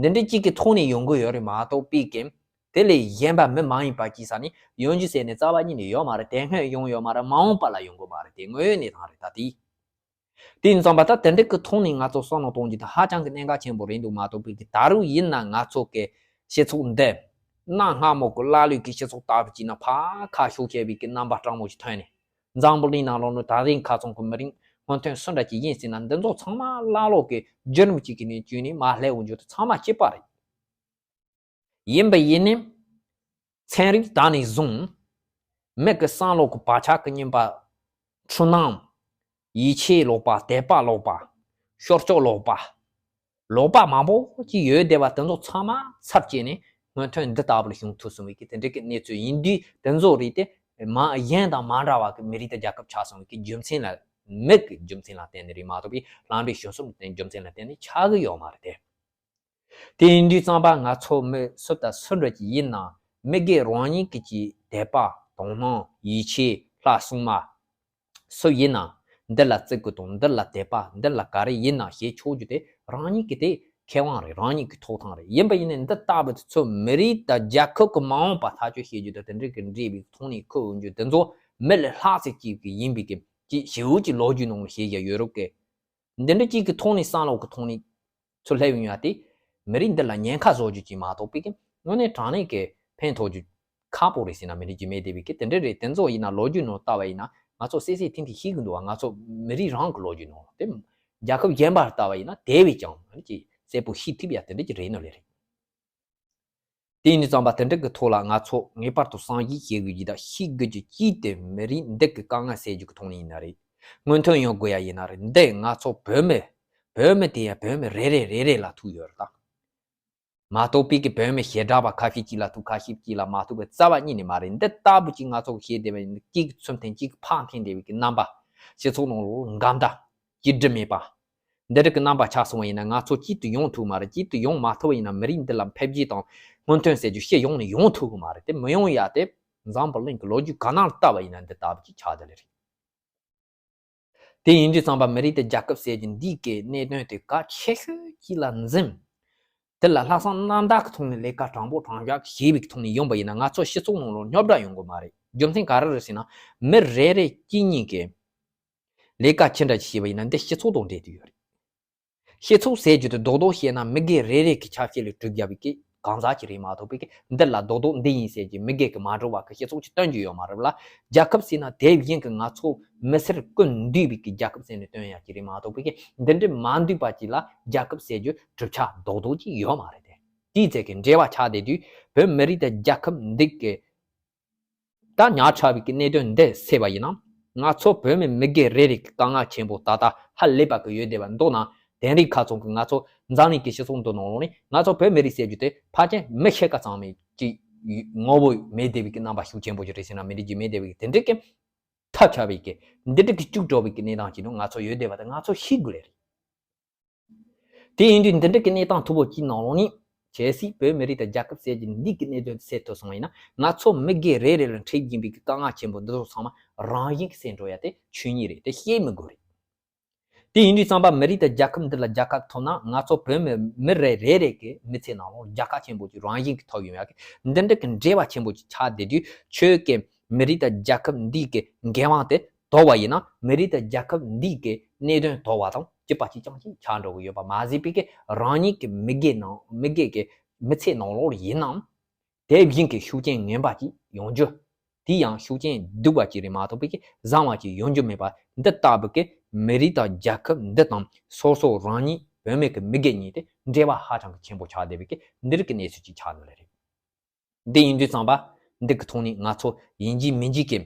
འདི་འདྲ་གཅིག་གི་ཐོག་ནས་ཡོང་གི་ཡོད་རེད་མ་གཏོགས་པའི་གི་དེ་ལས་གཞན་པ་མི་མ་ཡིན་པ་གཅིག་ས་ནས་ཡོང་རྒྱུ་ཟེར་ནས་རྩ་བ་ཉིད་ནས་ཡོད་མ་རེད། དེ་སྔོན་ཡོང་ཡོད་མ་རེད། མ་འོངས་པ་ལ་ཡོང་གི་མ་རེད། དེ་དངོས་ཡོད་གནས་སྟངས་རེད་ད་དེ། དེ་ཡིན་ཙང་པ་ད་དེ་འདྲ་གི་ཐོག་ནས་ང་ཚོ་བསམ་བློ་གཏོང་རྒྱུ་དེ་ཧ་ཅང་གི་གནད་འགག་ཆེན་པོ་རེད་འདུག་མ་གཏོགས་པའི་གི་ད་རུང་ཡིན་ན་ང་ཚོ་གི་སྤྱི་ཚོགས་འདི་གནའ་སྔ་མོ་གི་ཀླ་ཀློའི་གི་སྤྱི་ཚོགས་ལྟ་བུ་བྱས་ན་ཕར་ཁ་ཤོར་བྱས་པའི་གི་རྣམ་པ་སྤྲང་མོ་ཞིག་ཐོན་ནས། འཛམ་བུ་གླིང་ནང་ལོགས་ནས་ད་རིང་ཁ་ཚང་གི་མི་རིགས་སྔོན་ཐོན་སུ་འདྲ་ཅིག་ཡིན་ཟེར་ན། འདི་ཚོ་ཚང་མ་ཀླ་ཀློ་གི་བརྒྱུད་རིམ་གཅིག་གི་ནས་བརྒྱུད་ནས་མར་སླེབས་འོང་རྒྱུ་དེ་ཚང་མ་གཅིག་པ་རེད། ཡིན་པ་ཡིན་ནའི། ཚན་རིག་ད་ནས་བཟུང་མི་གི་བསམ་བློ་གི་བག་ཆགས་ཀྱི་རྙིང་པ། འཁྲུལ་སྣང་། ཡིད་ཆེས་ལོག་པ། དད་པ་ལོག་པ། ཤོར་སྐྱོད་ལོག་པ། ལོག་པ་མང་པོ་ཅིག་ཡོད་བསྡད་པ་དེ་ཚོ་ཚང་མ་ཚར་བཅད་ནས་སྔོན་ཐོན་འདི་ལྟ་བུ་ལ་བྱུང་ཐུབ་སོང་བའི་གི་དེ་འདྲ་གི་གནས་ཚུལ་ཡིན་དུས། དེ་ཚོ་རིགས་དེ་མ་གཞན་དང་མ་འདྲ་བ་གི་མི་རིགས་དང་རྒྱལ་ཁབ་ཆགས་སོང་བའི་གི་རྒྱུ་མཚན་ལ། མི་གི་རྒྱུ་མཚན་ལ་བརྟེན་ནས་རེད་མ་གཏོགས་པའི་ལྷག་འདྲེ་ཞུ་སོང་གི་རྒྱུ་མཚན་ལ་བརྟེན་ནས་ཆགས་གི་ཡོད་མ་རེད་དེ། དེ་ཡིན་དུས་ཙམ་པ་ང་ཚོ་མི་སུ་དང་སུ་འདྲ་ཅིག་ཡིན་ན། མི་སྒེར་རང་ཉིད་ཀྱི་ཅིག་དད་པ། དོ་སྣང་། ཡིད་ཆེས། ལྷག་བསམ་མ། སུ་ཡིན་ན་འདི་ལ་བརྩི་དགོས་དང་། འདི་ལ་དད་པ། འདི་ལ་ག་རེ་ཡིན་ན་བྱེད་ཆོག་རྒྱུ་དེ་རང་ཉིད་ཀྱི་དེ་ཁེ་དབང་རེད། རང་ཉིད་ཀྱི་ཐོབ་ཐང་རེད། ཡིན་པ་ཡིན་ནའི་འདི་ལྟ་བུ་དེ་ཚོ་མི་རིགས་དང་རྒྱལ་ཁབ་ཀྱི་མ་འོངས་པ་ཐག་གཅོད་བྱེད་རྒྱུ་དང་། དེ་འདྲ་གི་འབྲེལ་བའི་ཐོག་ནས་ཁུར་འོང་རྒྱུ་དེ་ཚོ་མི་ལས་ལྷག་ཙམ་ཅིག་གི་ཡིན་པའི་གི་ཅིག་ཞི་བའི་ཅིག་ལོ་རྒྱུས་ནང་ལ་བཤད་ཡ་ཡོད་རོགས་གི། འདི་འདྲ་གཅིག་གི་ཐོག་ནས་བསམ་བློ་གི་ཐོག་ནས་ཚུར་སླེབས་ཡོང་ཡ་དེ། མི་རིགས་འདི་ལ་ཉེན་ཁ་བཟོ་རྒྱུ་ཅིག་མ་གཏོགས་པའི་གི་དངོས་གནས་དྲང་གནས་ཀྱི་ཕན་ཐོགས་རྒྱུ་ཁག་པོ་རེད་ཟེར་ན་མི་འགྲིག་རྒྱུ་མེད་བསྡད་པའི་གི་དེ་འདྲ་རེད། དེ་ཚོ་ཡིན་ན་ལོ་རྒྱུས་ནང་ལྟ་བ་ཡིན་ན་ང་ཚོ་གསལ་གསལ་ཐིང་ཐིང་ཤེས་གི་འདུག་བ། ང་ཚོ་མི་རིགས་རང་གི་ལོ་རྒྱུས་ནང་དེ་རྒྱལ་ཁབ་གཞན་པར་ལྟ་བ་ཡིན་ན་དེ་བས་ཀྱང་ཅིག་གསལ་པོ་ཤེས་ཐུབ་ཡ་དེ་འདྲ་ཅིག་རེད་ནོ་ལེ་རེད། དེ་ཡིན་དུས་ཙམ་པ་དེ་འདྲ་གི་ཐོག་ལ་ང་ཚོ་ངེས་པར་དུ་བསམ་གཞིག་བྱེད་དགོས་རྒྱུ་དང་ཤེས་དགོས་རྒྱུ་གཅིག་དེ་མི་རིགས་འདི་གི་དཀའ་ངལ་སེལ་རྒྱུ་གི་ཐོག་ནས་ཡིན་ན་རེད། སྔོན་ཐོན་ཡོང་དགོས་ཡ་ཡིན་ན་རེད། འདི་ང་ཚོ་བོད་མི། བོད་མི་དེ་ཡ་བོད་མི་རེ་རེ་རེ་རེ་ལ་ཐུག་ཡོད་རེད་ད། མ་གཏོགས་པའི་གི་བོད་མི་ཞེ་དྲག་པ་ཁ་ཤས་ཅིག་ལ་ཐུག་ཁ་ཤས་ཅིག་ལ་མ་ཐུག་པའི་རྩ་བ་ཉིད་ནས་མ་རེད། འདི་ལྟ་བུ་ཅིག་ང་ཚོ་གི་ཤེས་བདེ་བ་ཡིན་ན་གཅིག་གི་ཚུལ་མཐུན་གཅིག་གི་ཕར་འཐེན་བདེ་བའི་གི་རྣམ་པ་སྤྱི་ཚོགས་ནང་ལོགས་འགལ་ཟླ་གཅིག་སྒྲིལ་མེད་པ། འདི་འདྲ་གི་རྣམ་པ་ཆགས་སོང་བ་ཡིན་ན་ང་ཚོ་གཅིག་ཏུ་ཡོང་ཐུབ་མ་རེད། གཅིག་ཏུ་ཡོང་མ་ཐུབ་པ་ཡིན་ན་མི་རིགས་འདི་ལ་འཕེལ་རྒྱས་དང་སྔོན་ཐོན་ཟེར་རྒྱུ་སྤྱི་ཡོངས་ནས་ཡོང་ཐུབ་གི་མ་རེད། དེ་མི་ཡོང་ཡ་དེ་འཛམ་བུ་གླིང་གི་ལོ་རྒྱུས་ག་ནང་ལྟ་བ་ཡིན་ན་འདི་ལྟ་བུ་ཅིག་ཆགས་བསྡད་ལེ་རེད། དེ་ཡིན་དུས་ཙམ་པ་མི་རིགས་དེ་རྒྱལ་ཁབ་ཟེར་རྒྱུ་འདི་གི་གནད་དོན་དེ་གལ་ཆེ་ཤོས་ཅིག་ལ་འཛིན། དེ་ལ་ལྷག་བསམ་རྣམ་དག་གི་ཐོག་ནས་ལས་ཀ་དྲང་པོ་དྲང་བཞག་བྱས་པའི་ཐོག་ནས་ཡོང་པ་ཡིན་ན་ང་ཚོ་སྤྱི་ཚོགས་ནང་ལ་རྙོག་དྲ་ཡོང་གི་མ་རེད། རྒྱུ་མཚན་ག་རེ་རེད་ཟེར་ན་མི་རེ་རེ་གཅིག་གཉིས་ཀྱིས་ལས་ཀ་ཅི་འདྲ་ཅིག་བྱས་པ་ཡིན་ན་འདི་སྤྱི་ཚོགས་དང་འབྲེལ་དུ་ཡོད་རེད། སྤྱི་ཚོགས་ཟེར་རྒྱུ་དེ་རྡོག་རྡོག་བཤད་ན་མི་སྒེར་རེ་རེ་གི་ཆ་ཤས་ལས་གྲུབ་བཞག་པའི་གི་གང་ཟག་ཅིག་རེད་མ་གཏོགས་པའི་གི་འདི་ལ་རྡོག་རྡོག་འདི་ཡིན་ཟེར་གྱི་མི་སྒེར་གི་མ་འགྲོ་བ་གི་སྤྱི་ཚོགས་ཅིག་སྟོན་རྒྱུ་ཡོད་མ་རེད་ལ། རྒྱལ་ཁབ་ཟེར་ན་དེ་བཞིན་གི་ང་ཚོ་མི་སེར་ཀུན་འདུས་པའི་གི་རྒྱལ་ཁབ་ཟེར་ནས་སྟོན་ཡག་ཅིག་རེད་མ་གཏོགས་པའི་གི་འདི་འདྲ་མ་འདུས་པ་ཅིག་ལ་རྒྱལ་ཁབ་ཟེར་རྒྱུ་གྲུབ་ཆ་རྡོག་རྡོག་ཅིག་ཡོད་མ་རེད་དེ། དེའི་ཚེ་གི་འབྲེལ་བ་ཆགས་བསྡད་དུས་བོད་མི་རིགས་དང་རྒྱལ་ཁབ་འདི་གི་ད་ཉག་ཕྲ་བའི་གི་གནད་དོན་འདི་སེལ་བ་ཡིན་ན། ང་ཚོ་བོད་མི་མི་སྒེར་རེ་རེ་གི་དཀའ་ངལ་ཆེན་པོ་ད་ལྟ་ཧ་ལས་པ་གི་ཡོད་བསྡད་པ་མདོར་ན་དེང་རིང་ཁ་ཚོན་གི་ང་ཚོ་འཛམ་གླིང་གི་སྤྱི་ཚོགས་འདི་ནང་ལོགས་ནས་ང་ཚོ་བོད་མི་རིགས་ཟེར་རྒྱུ་དེ་ཕལ་ཆེར་མི་ཕྱེད་ཀ་ཙམ་མེད་ཅིག་ངོ་བོ་མེད་བསྡད་པའི་གི་རྣམ་པ་ཤུགས་ཆེན་པོ་ཅིག་རེད་ཟེར་ན་མི་འགྲིག་གི་མེད་བསྡད་པའི་གི་དེ་འདྲའི་གི་ཐབས་ཆག་པའི་གི་འདི་འདྲའི་གི་སྐྱུག་བྲོ་བའི་གི་གནས་སྟངས་ཅིག་ནང་ང་ཚོ་ཡོད་བསྡད་པ་དེ་ང་ཚོ་ཤེས་དགོས་ལེ་རེད། དེ་ཡིན་དུས་འདི་འདྲ་གི་གནས་སྟངས་མཐུག་པོ་གཅིག་ནང་ལོགས་ནས་གལ་སྲིད་བོད་མི་རིགས་དང་རྒྱལ་ཁབ་ཟེར་གྱི་འདི་གི་གནད་དོན་སེལ་ཐུབ་སོང་བ་ཡིན་ན་ང་ཚོ་མི་སྒེར་རེ་རེ་ལ་འཕྲད་བཞིན་པའི་གི་དཀའ་ངལ་ཆེན་པོ་འདི་ཚོ་ཚང་མ་རང་བཞིན་གྱིས་སེལ་འགྲོ་ཡ་དེ་ཆོས་ཉིད་རེད། དེ་བཤད་མི་དགོས་རེད། དེ་ཡིན་དུས་ཙམ་པ་མི་རིགས་དང་རྒྱལ་ཁབ་འདི་ལ་རྒྱལ་ཁ་ཐོབ་ན་ང་ཚོ་བོད་མི་མི་རེ་རེ་རེ་གི་མི་ཚེ་ནང་ལོགས་རྒྱལ་ཁ་ཆེན་པོ་ཅིག་རང་བཞིན་གྱིས་ཐོབ་ཡོང་ཡ་གི་འདི་འདྲ་གི་འབྲེལ་བ་ཆེན་པོ་ཅིག་ཆགས་བསྡད་དུས་ཆོས་ཀྱི་མི་རིགས་དང་རྒྱལ་ཁབ་འདི་གི་འགན་དབང་དེ་དོར་བ་ཡིན་ན་མི་རིགས་དང་རྒྱལ་ཁབ་འདི་གི་གནད་དོན་དོར་བ་དང་གཅིག་པ་གཅིག་རྐྱང་ཞིག་ཆགས་འགྲོ་གི་ཡོད་པ་མ་ཟད་པའི་གི་རང་ཉིད་ཀྱི་མི་སྒེར་ནང་མི་སྒེར་གྱི་མི་ཚེ་ནང་ལོགས་ཡིན་ནའང་དེ་བཞིན་གྱི་ཤུགས་རྐྱེན་ངན་པ་ཅིག་ཡོང་རྒྱུ། དེ་ཡང་ཤུགས་རྐྱེན་སྡུག་པ་ཅིག་རེད་མ་གཏོགས་པའི་གི་བཟང་བ་ཅིག་ཡོང་རྒྱུ་མེད་པ་འདི་ལྟ་བུ་གི་མི་རིགས་དང་རྒྱལ་ཁབ་འདི་དང་སོ་སོ་རང་ཉིད་བོད་མི་གི་མི་སྒེར་གཉིས་དེ་འབྲེལ་བ་ཧ་ཅང་གི་ཆེན་པོ་ཆགས་བསྡད་པའི་གི་འདི་རིགས་ཀྱི་གནས་ཚུལ་ཅིག་ཆགས་ནི་ལེ་རེད། འདི་ཡིན་དུས་ཙམ་པ་འདི་གི་ཐོག་ནས་ང་ཚོ་ཡིན་གཅིག་མིན་གཅིག་གི་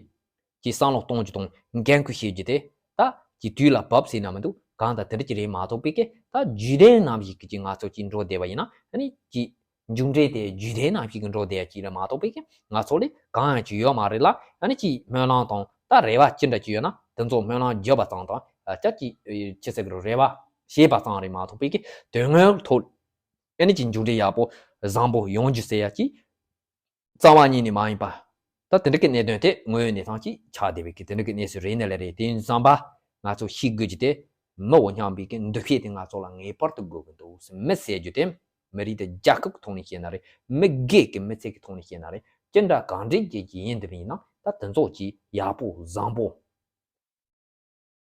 ཀྱི་བསམ་བློ་གཏོང་རྒྱུ་དང་འགན་ཁུར་བཞེས་རྒྱུ་དེ་ད་ཀྱི་དུས་ལ་བབས་ཟེར་ན་མི་འདུག་གང་ལྟར་དེ་འདྲ་ཅིག་རེད་མ་གཏོགས་པའི་ཀྱི་ད་རྒྱུད་ལྡན་ནམ་ཞིག་གི་ཅིག་ང་ཚོ་ཅིག་འགྲོ་བསྡད་པ་ཡིན་ན་ཨ་ནི་ཀྱི་མཇུག་འབྲས་དེ་རྒྱུད་ལྡན་ནམ་ཞིག་གི་འགྲོ་བསྡད་ཡ་ཅིག་རེད་མ་གཏོགས་པའི་ཀྱི་ང་ཚོ་ལས་གང་ཡང་ཅིག་ཡོད་མ་རེད་ལ། ཨ་ནི་ཀྱི་སྨོན་ལམ་དང་ད་རེ་བ་ཅི་འདྲ་ཅིག་ཡོད་ན་དེ་ཚོ་སྨོན་ལམ་བརྒྱབ་པ་ཙམ་དང་ཨ་ཅག་ཀྱི་ཅི་ཟེར་གི་རེད་རེ་བ་བྱས་པ་ཙམ་རེད་མ་གཏོགས་པའི་ཀྱི་དོན་དངོས་ཐོག་ཨ་ནི་ཀྱི་མཇུག་འབྲས་ཡག་པོ་བཟང་པོ་ཡོང་རྒྱུ་ཟེར་ཡ་ཅིག་རྩ་བ་ཉིད་ནས་མ་ཡིན་པ། ད་དེ་འདྲ་གི་གནད་དོན་དེ་དངོས་ཡོད་གནས་སྟངས་ཀྱིས་ཆགས་བསྡད་པའི་གི་དེ་འདྲ་གི་གནས་ཚུལ་རེད་ནི་ལས་རེད། དེ་ཡིན་ཙམ་པ་ང་ཚོ་ཤེས་དགོས་ཀྱི་དེ་མི་འོ་སྙམ་པའི་གི་འདུ་ཤེས་དེ་ང་ཚོ་ལ་ངེས་པར་དུ་དགོས་ཀྱི་འདུག་མི་ཟེར་རྒྱུ་དེ་མི་རིགས་དེ་རྒྱལ་ཁབ་ཀྱི་ཐོག་ནས་བཤད་ན་རེད། མི་སྒེར་གྱི་མི་ཚེ་གི་ཐོག་ནས་བཤད་ན་རེད། ཅི་འདྲ་གང་འདྲ་བྱེད་ཀྱི་ཡིན་དེ་ཡིན་ན་ད་དེ་ཚོ་ཅིག་ཡག་པོ་བཟང་པོ།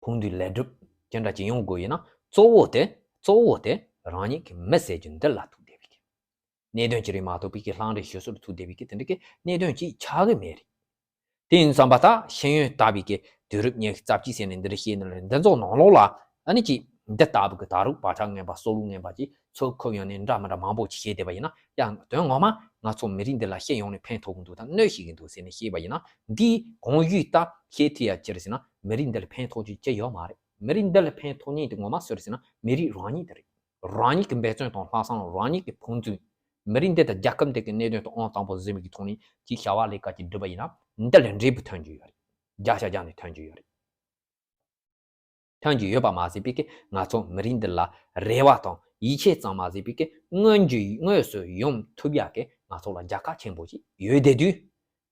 ཕུགས་འདུན་ལེགས་གྲུབ་ཅི་འདྲ་ཅིག་ཡོང་དགོས་ཡིན་ན་གཙོ་བོ་དེ་གཙོ་བོ་དེ་རང་ཉིད་ཀྱི་མི་ཟེར་རྒྱུ་འདི་ལ་ཐུག་བསྡད་པའི་གི་གནད་དོན་ཅིག་རེད་མ་གཏོགས་པའི་གི་ལྷང་རེ་ཞུ་སྲོལ་ཐུག་བསྡད་པའི་གི་དེ་འདྲ་གི་གནད་དོན་ཅིག་ཆགས་གི་མེད་རེད། དེ་ཡིན་ཙམ་པ་ད་ཤེས་ཡོན་ལྟ་བུའི་གི་དུས་རབས་ཉི་ཤུ་རྩ་གཅིག་ཟེར་ནས་འདི་འདྲ་བཤད་ནི་ལ་འདི་ཚོ་ནང་ལོགས་ལ་ཨ་ནི་ཅིག་འདི་ལྟ་བུ་གི་ད་རུང་བག་ཆགས་ངན་པ་སྲོག་བླུ་ངན་པ་ཅིག་ཚོ་ཁོ་ཡོང་ནས་འདྲ་མི་འདྲ་མང་པོ་ཅིག་བཤད་བསྡད་པ་ཡིན་ན་ཡང་དོན་ངོ་མ་ང་ཚོ་མི་རིགས་འདི་ལ་ཤེས་ཡོང་ནས་ཕན་ཐོགས་གི་འདུག་ད་གནོད་ཤེས་ཀྱི་འདུག་ཟེར་ནས་བཤད་པ་ཡིན་ན་འདིའི་གོང་ཞུས་ལྟ་བཤད་ཐུབ་ཡ་ཅི་རེད་ཟེར་ན་མི་རིགས་འདི་ལ་ཕན་ཐོགས་རྒྱུ་ཅི་ཡོད་མ་རེད། མི་རིགས་འདི་ལ་ཕན་ཐོགས་མཁན་དེ་ངོ་མ་སུ་རེད་ཟེར་ན་མི་རིགས་རང་ཉིད་དེ་རེད། རང་ཉིད་ཀྱི་འབད་བརྩོན་དང་ལྷག་བསམ་རང་ཉིད་ཀྱི་ཕུགས་འདུན། མི་རིགས་འདི་དང་རྒྱལ་ཁབ་འདི་གི་གནད་དོན་དང་ཨང་དང་པོ་འཛིན་པའི་གི་ཐོག་ནས་ཅིག་བྱ་བ་ལས་ཀ་ཅིག་སྒྲུབ་པ་ཡིན་ན་འདི་ལས་འབྲས་བུ་ཐོན་རྒྱུ་ཡོད་རེད། བརྒྱ་ཆ་བརྒྱ་ནས་ཐོན་རྒྱུ་ཡོད་རེད། ཐོན་རྒྱུ་ཡོད་པ་མ་ཟད་པའི་གི་ང་ཚོ་མི་རིགས་འདི་ལ་རེ་བ་དང་ཡིད་ཆེས་ཙམ་མ་ཟད་པའི་གི་མངོན་རྒྱུ་དངོས་སུ་ཡོང་ཐུབ་ཡག་གི་ང་ཚོ་ལ་རྒྱལ་ཁ་ཆེན་པོ་ཅིག་ཡོད་བསྡད་དུས།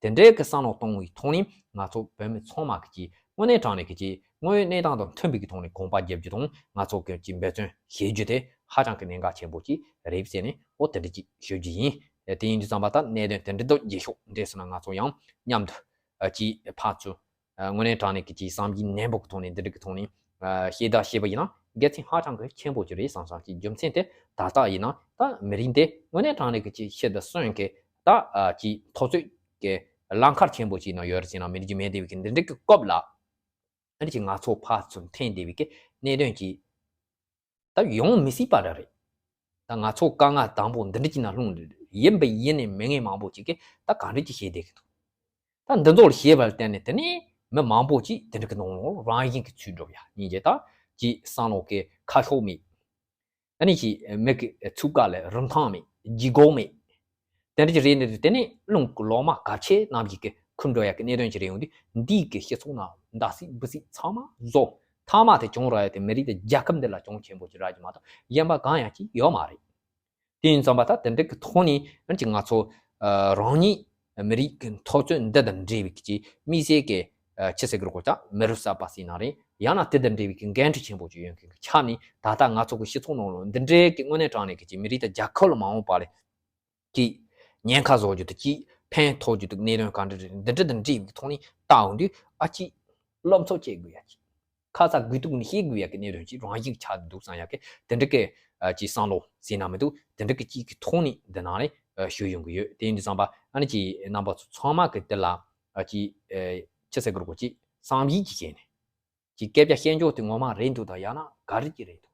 དེ་འདྲའི་གི་བསམ་བློ་གཏོང་བའི་ཐོག་ནས་ང་ཚོ་བོད་མི་ཚང་མ་གི་ཅིག་དངོས་གནས་དྲང་གནས་ཀྱི་ཅིག་དངོས་ཡོད་གནས་སྟངས་དང་མཐུན་པའི་གི་ཐོག་ནས་གོམ་པ་རྒྱབ་རྒྱུ་དང་ང་ཚོ་གི་ཅིག་འབད་བརྩོན་བྱེད་རྒྱུ་དེ་ཧ་ཅང་གི་གནད་འགག་ཆེན་པོ་ཅིག་རེད་ཟེར་ནས་འོ་དེ་འདྲ་ཅིག་ཞུ་རྒྱུ་ཡིན། དེ་ཡིན་དུས་ཙམ་པ་ད་གནད་དོན་དེ་འདྲ་དུ་རྒྱས་ཤོག་འདྲེས་སོང་ན་ང་ཚོ་ཡང་མཉམ་དུ་ཨ་ཅིག་ཕར་ཚུར་ཨ་དངོས་གནས་དྲང་གནས་ཀྱི་ཅིག་བསམ་གཞིག་ནན་པོ་གི་ཐོག་ནས་འདི་འདྲ་གི་ཐོག་ནས་ཨ་ཞེ་དྲག་བཤད་པ་ཡིན་ན་དགེ་མཚན་ཧ་ཅང་གི་ཆེན་པོ་ཅིག་རེད་བསམ་བསམ་ཅིག་རྒྱུ་མཚན་དེ་ད་ལྟ་ཡིན་ན་ད་མི་རིགས་འདི་དངོས་གནས་དྲང་གནས་ཀྱི་ཅིག་ཤེས་དང་གསོན་གྱི་ད་ཨ་ཅིག་འཐབ་རྩོད་ཀྱི་ལམ་ཁ་ཆེན་པོ་ཅིག་ནང་ཡོད་རེད་ཟེར་ན་མི་རིགས་ཀྱི་མེད་བསྡད་པའི་གི་འདི་འདྲ་གི་སྐབས་ལ་ཨ་ནི་ཅིག་ང་ཚོ་ཕར་ཚུར་འཐེན་བསྡད་པའི་གི་གནད་དོན་ཅིག་ད་ཡོང་མི་སྲིད་པ་འདྲ་རེད། ད་ང་ཚོ་དཀའ་ངལ་དང་པོ་འདི་འདྲ་ཅིག་ནང་ལྷུང་ཡོད་པ་ཡིན་ནའི་མི་ངན་མང་པོ་ཅིག་གིས་ད་ག་འདྲ་ཅིག་བྱས་བསྡད་ཀྱི་འདུག་ད་འདི་ཚོ་ལ་བྱས་པ་ལ་བརྟེན་ནས་དེ་ནས་མི་མང་པོ་ཅིག་དེ་འདྲ་གི་ནང་ལོགས་རང་བཞིན་གྱིས་ཚུད་འགྲོ་ཡ་ཡིན་གྱི་ད་ཅིག་བསམ་བློ་གི་ཁ་ཕྱོགས་མེད། ཨ་ནི་ཅིག་མི་གི་ཚུགས་ཀ་ལ་རིན་ཐང་མེད། ལྗིད་ཁོག་མེད། དེ་འདྲ་ཅིག་རེད་འདི་དེ་ནས་རླུང་གི་ལོ་མ་གབ་ཆེ་རྣམས་ཀྱིས་ཀྱི་འཁུར་འགྲོ་ཡག་གི་གནད་དོན་ཅིག་རེད། ཡོང་དུས་འདིའི་གི་སྤྱི་ཚོགས་ནང་མདའ་སྲིད་འབུ་སྲིད་ཚང་མ་བཟོ། མཐའ་མ་དེ་བྱུང་ར་ཡ་དེ་མི་རིགས་དེ་རྒྱལ་ཁབ་འདི་ལ་གྱོང་ཆེན་པོ་ཅིག་རག་གི་མ་གཏོགས་གཞན་པ་གང་ཡང་ཅིག་ཡོད་མ་རེད། དེ་ཡིན་ཙང་པ་ད་དེ་འདྲ་གི་ཐོག་ནས་ཨ་ནི་ཅིག་ང་ཚོ་ཨ་རང་ཉིད་མི་རིགས་ཀྱི་འཐབ་རྩོད་འདི་དང་འབྲེལ་བའི་གི་ཅིག་དམིགས་བསལ་གྱི་ཨ་ཆི་ཟེར་གི་རེད་གོ། ད་མི་རབས་གསར་པ་ཟེར་ན་རེད། ཡང་ན་དེ་དང་འབྲེལ་བའི་གི་འགན་འཁྲི་ཆེན་པོ་ཅིག་ཡོད་མཁན་གྱི་ཆ་ནས་ད་ལྟ་ང་ཚོ་གི་སྤྱི་ཚོགས་ནང་ལ་འདི་འདྲའི་གི་དངོས་གནས་དྲང་གནས་གི་ཅིག་མི་རིགས་དང་རྒྱལ་ཁབ་ལ་མ་འོངས་པ་ལ་ཅིག་ཉེན་ཁ་བཟོ་རྒྱུ་དང་ཅིག་ཕན་ཐོགས་རྒྱུ་དང་གནད་དོན་ག་འདྲ་རེད། འདི་འདྲ་དང་འབྲེལ་བའི་གི་ཐོག་ནས་ལྟ་འོང་དུས་ཨ་ཅིག་བློ་འཚབ་བྱེད་དགོས་ཡ་ཅིག་ཁ་ཚ་དགོས་གཏུགས་ནས་ཤེས་དགོས་ཡ་གི་གནད་དོན་ཅིག་རང་བཞིན་ཆགས་འདུག་བསམ་ཡ་གི་དེ་འདྲ་གི་ཨ་ཅིག་བསམ་བློ་ཟེར་ན་མི་འདུག་དེ་འདྲ་གི་ཅིག་གི་ཐོག་ནས་འདི་ནང་ལ་ཨ་ཞུ་ཡོང་གི་ཡོད། དེ་ཡིན་དུས་ཙམ་པ་ཨ་ནི་ཅིག་རྣམ་པ་ཚོ་ཚང་མ་གི་དེ་ལ་ཨ་ཅིག་ཨ་ཆི་ཟེར་གི་རེད་གོ། ཅིག་བསམ་གཞིག་ཅིག་བྱས་ནས་ཅིག་སྐད་ཆ་བཤད་འཇོག་དེ་ངོ་མ་རེད་འདུག་དང་ཡང་ན་ག་རེ་ཅིག་རེད་འདུག་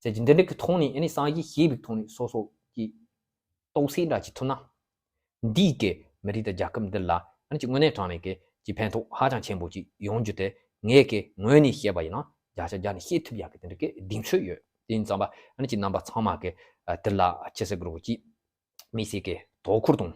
ཟེར་གྱི་འདི་འདྲ་གི་ཐོག་ནས་ཨ་ནི་བསམ་གཞིག་བྱས་པའི་ཐོག་ནས་སོ་སོ་གི་རྟོགས་སེམས་འདྲ་ཅིག་ཐུབ་ན། འདིས་ཀྱི་མི་རིགས་དང་རྒྱལ་ཁབ་འདི་ལ་ཨ་ནི་ཅིག་དངོས་གནས་དྲང་གནས་ཀྱི་ཅིག་ཕན་ཐོགས་ཧ་ཅང་ཆེན་པོ་ཅིག་ཡོང་རྒྱུ་དེ་ངས་ཀྱི་ངོས་ནས་བཤད་པ་ཡིན་ན་བརྒྱ་ཆ་བརྒྱ་ནས་བཤད་ཐུབ་ཡག་གི་དེ་འདྲ་གི་གདེང་ཚོད་ཡོད། དེ་ཡིན་ཙང་པ་ཨ་ནི་ཅིག་རྣམ་པ་ཚང་མ་གི་ཨ་དེ་ལ་ཆི་ཟེར་གི་རེད་གོ། ཅིག་དམིགས་བསལ་གྱི་དོ་ཁུར་དང་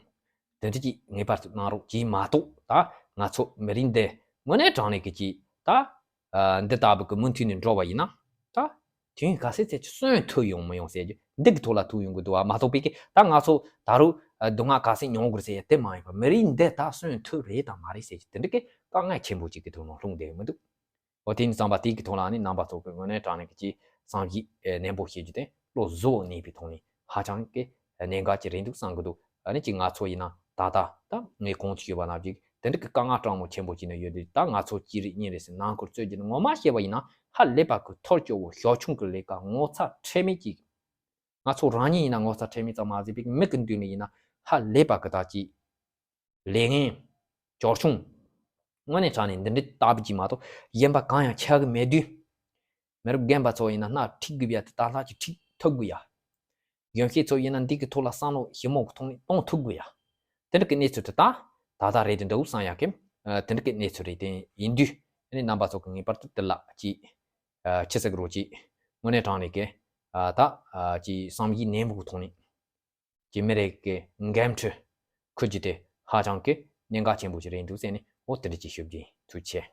དེ་འདྲ་ཅིག་ངེས་པར་དུ་གནང་རོགས་གྱིས་མ་གཏོགས། ད་ང་ཚོ་མི་རིགས་འདི་དངོས་གནས་དྲང་གནས་ཀྱི་ཅིག་ད་ཨ་འདི་ལྟ་བུ་གི་མུ་མཐུད་ནས་འགྲོ་བ་ཡིན་ན་ད་དུས་ཡུན་ག་ཚད་ཚད་ཅིག་གསོན་ཐུབ་ཡོང་མི་ཡོང་ཟེར་རྒྱུ་འདི་གི་ཐོག་ལ་ཐུག་ཡོང་གི་འདུག་བ་མ་གཏོགས་པའི་གི་ད་ང་ཚོ་ད་རུང་ཨ་སྡུག་བསྔལ་ག་ཚད་མྱོང་དགོས་ཟེར་ཡ་དེ་མ་ཡིན་པར་མི་རིགས་འདི་ད་གསོན་ཐུབ་རེད་དང་མ་རེད་ཟེར་རྒྱུ་དེ་འདྲ་གི་དཀའ་ངལ་ཆེན་པོ་ཅིག་གི་ཐོག་ནང་ལྷུང་བསྡད་ཡོད་མི་འདུག་འོ་དེ་ཡིན་ཙང་པ་དེ་གི་ཐོག་ལ་ནི་རྣམ་པ་ཚོ་གི་དངོས་གནས་དྲང་གནས་ཀྱི་ཅིག་བསམ་གཞིག་ནན་པོ་བྱེད་རྒྱུ་དེ་བློ་གཟུ་བོ་གནས་པའི་ཐོག་ནས་ཧ་ཅང་གི་གནད་འགག་ཅིག་རེད་འདུག་བསམ་གི་འདུག་ཨ་ནི་ཅིག་ང་ཚོ་ཡིན་ན་ད་ལྟ་ད་ངས་གོང་དུ་ཞུས་པ་ནང་བཞིན་དེ་འདྲ་གི་དཀའ་ངལ་སྤྲང་མོ་ཆེན་པོ་ཅིག་ནས་ཡོད་དུས་ད་ང་ཚོ་གཅིག་རེ་གཉིས་རེ་ཟེར་ནང་ཁུལ་རྩོད་རྒྱུ་ནི་ངོ་མ་བཤད་པ་ཡིན་ན་ཧ་ལས་པ་གི་ཐོལ་སྐྱོ་བོ་ཞོ་ཆུང་གི་ལས་ཀ་ངོ་ཚ་ཁྲེལ་མེད་ཅིག་ང་ཚོ་རང་ཉིད་ཡིན་ན་ངོ་ཚ་ཁྲེལ་མེད་ཙམ་མ་ཟད་པའི་མི་གི་མདུན་ནས་ཡིན་ན་ཧ་ལས་པ་གི་ད་ཅིག་ལས་ངན། ཅོལ་ཆུང་། དངོས་གནས་དྲང་གནས་འདི་འདྲའི་ལྟ་བུ་ཅིག་མ་གཏོགས་གཞན་པ་གང་ཡང་ཆགས་ཀྱི་མེད་དུས། མི་རབས་རྒན་པ་ཚོ་ཡིན་ན་སྣ་ཁྲིད་དགོས་ཡ་དེ་ཏག་ཏག་ཅིག་ཁྲིད་ཐུབ་དགོས་ཡ། གཞོན་སྐྱེས་ཚོ་ཡིན་ན་འདི་གི་ཐོག་ལ་བསམ་བློ་ཞིབ་མོ་གི་ཐོག་ནས་གཏོང་ཐུབ་དགོས་ཡ། དེ་འདྲ་གི་གནས་ཚུལ་དེ་ད་ད་ལྟ་རེད་དེ་འདྲ་བོ་བསམ་ཡ་གི་དེ་འདྲ་གི་གནས་ཚུལ་རེད། དེ་ཡིན་དུས་ཨ་ནི་རྣམ་པ་ཚོ་གི་ངེས་པར་དུ་དེ་ལ་ཅིག་ཆི་ཟེར་གི་རེད་གོ། ཅིག་དངོས་གནས་དྲང་གནས་གི་ད་ཅིག་བསམ་གཞིག་ནན་པོ་གི་ཐོག་ནས། ཀྱི་མི་རིགས་ཀྱི་འགན་འཁྲི་འཁུར་རྒྱུ་དེ་ཧ་ཅང་གི་གནད་འགག་ཆེན་པོ་ཞིག་རེད་འདུག་ཟེར་ནས་འོ་དེ་འདྲ་ཅིག་ཞུ་རྒྱུ་ཡིན། ཐུགས་རྗེ་ཆེ།